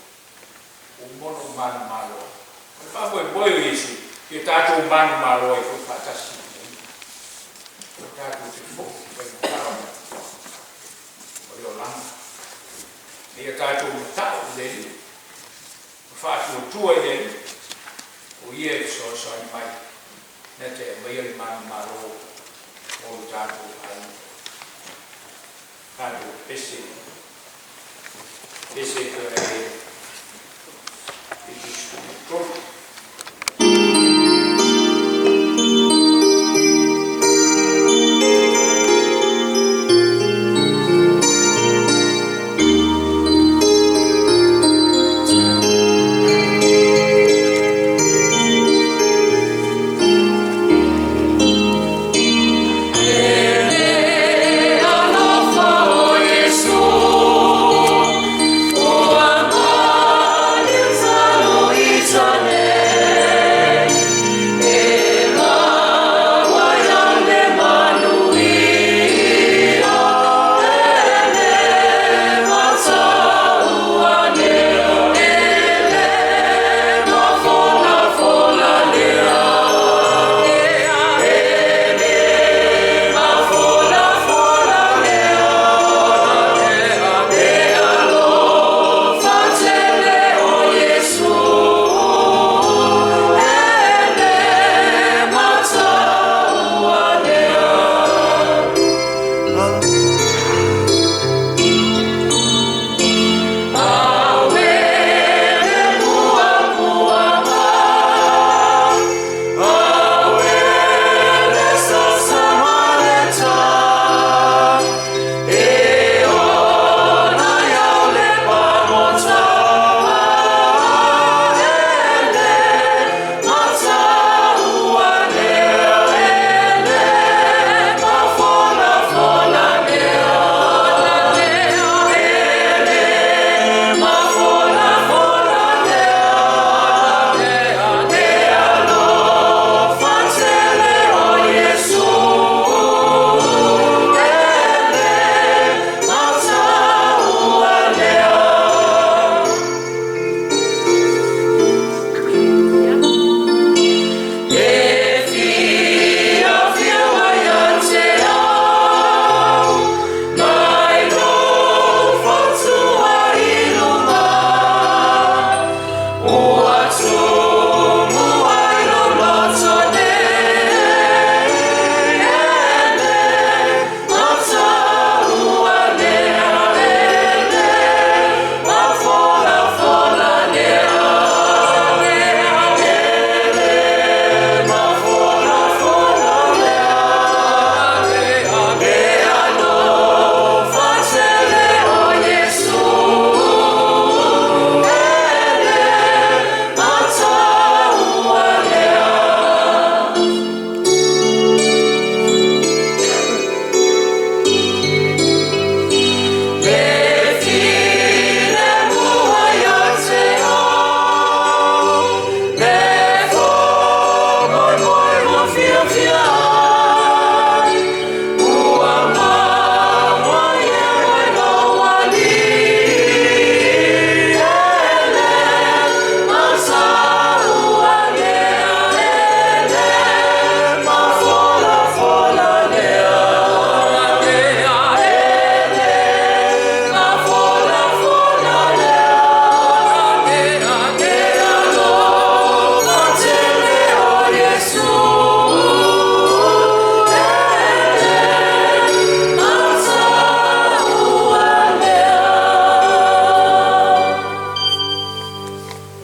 Ua uma ona ou manumalo ai. O le faamoemoe o Iesu, ia tatou manumalo ai foi faatasi ma Ia. Aua tatou te fo'i i faigata o le olaga. A ia tatou mata'u i le Alii, ma faatuatua i le Alii, o Ia e fesoasoani mai na te aumaia le manumalo mo lo tatou aiga. Tatou pese, pese e pei ona i ai le 73.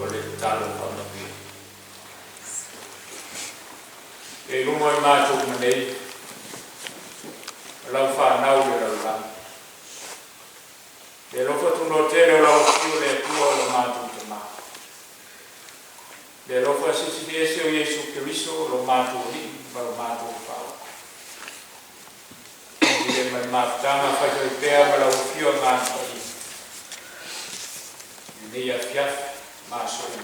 O le tatalo faamanuia. E i luga o i matou uma nei, o lau fanau i le lalolagi. Le alofa tunoa tele o lau Afio le Atua o lo matou Tama. Le alofa silisili ese o Iesu Keriso lo matou Alii ma lo matou Faaola. I le ma le mafutaga faifaipea ma lau Afio Agaga Paia. I lenei afiafi ma aso uma.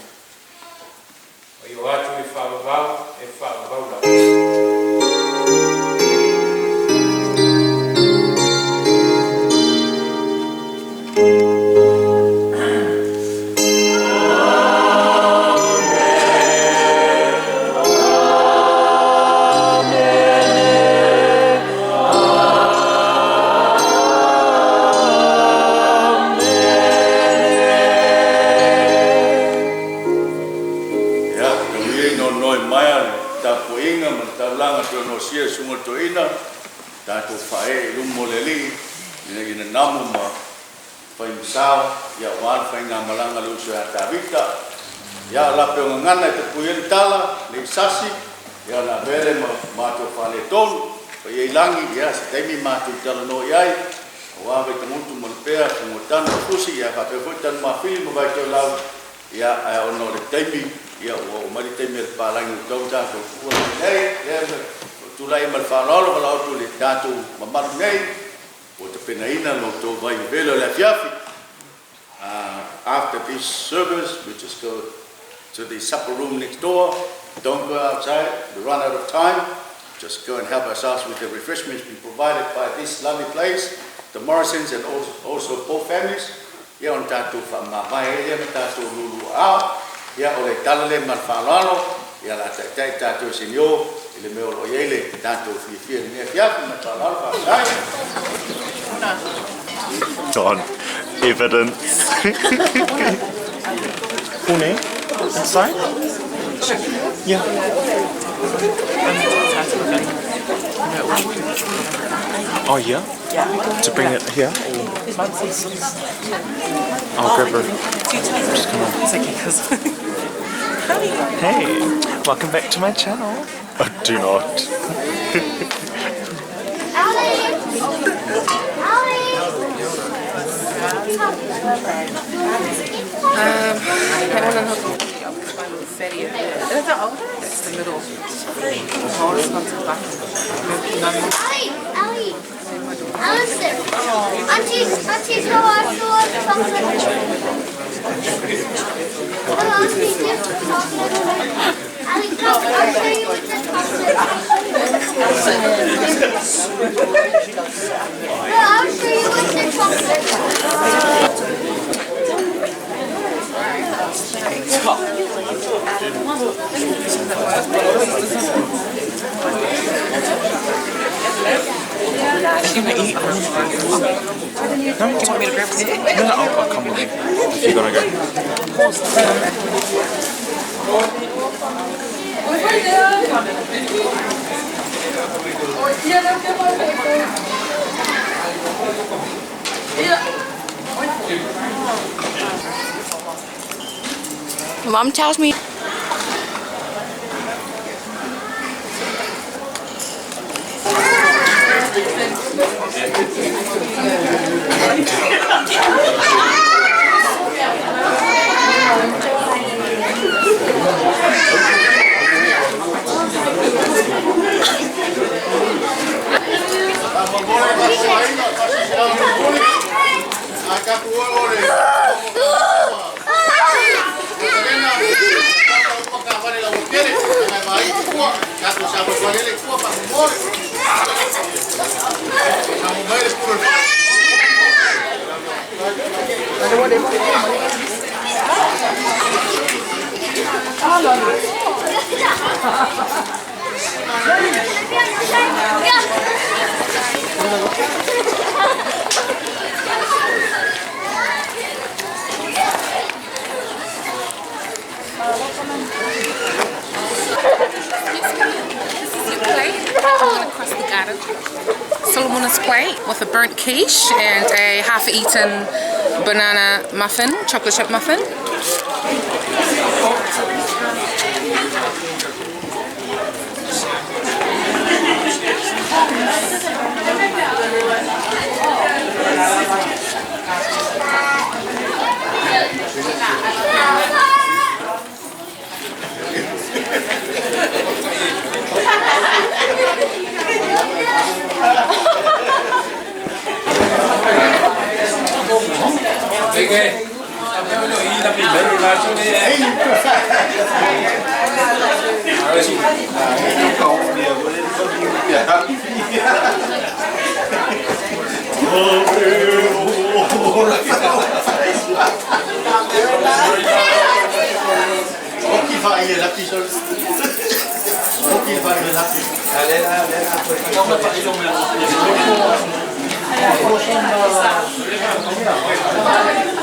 E o atu i faavavau e faavavau lava. Ia, tau ia ina onoi maea le tapuaiga ma le taulaga e pei ona osia e le Susuga i le Toeaina, tatou faaee i luma o le Alii ina ia nanamo ma fai ma sao aua le faigamalaga a le uso ia Tavita. Ia, o lape o gagana e tapui ai le tala, ne i sasi, ia ona avea lea ma matou faaletonu. Paia i lagi, ia, se taimi matou talanoa i ai, aua Vaitagutu ma Lepea, Fanuatanu, Fusi, ia faapea foi Tanumafili ma Vaitoelau, ia, ae ona o le taimi, ia, ua oo mai le taimi a le papalagi ua tatau ona tatou tuua le mea nei. Lea ua tulai ai ma le faaaloalo, valaau atu i le tatou mamalu nei, ua tapenaina lo outou vai vevela o le afiafi. After this service, we just go to the supper room next door. Don't go outside, we run out of time. Just go and help ourselves with the refreshments being provided by this lovely place, the Morrisons and also both families. Ia ona tatou faamavae ai lea ma tatou lulu aao. Ia o le tala lea ma le faaaloalo, ia o le a taitai tatou e Senio i le mea o lo o i ai le tatou fiafia i lenei afiafi. Ma le faaaloalo, faafetai. Don. Evidence. Pune? Inside? Yeah. Oh yeah? Yeah. To bring it here? Or? I'll grab her. Just come on. It's okay, 'cause Hey, welcome back to my channel. Oh, do not. That one Is that older? That's the middle. The oldest one's black. Ali, Ali, Alison, Auntie, Auntie, show us chocolate. Hello, Auntie, give chocolate. Ali, come, I'll show you with the chocolate. No, I'll show you with the chocolate. Are you gonna eat? No, Do you want me to grab some? No, no, I'll come with you if you gotta go. Mom tells me. This is your plate. Coming across the garden. Solomona's plate with a burnt quiche and a half-eaten banana muffin, chocolate chip muffin. A lea la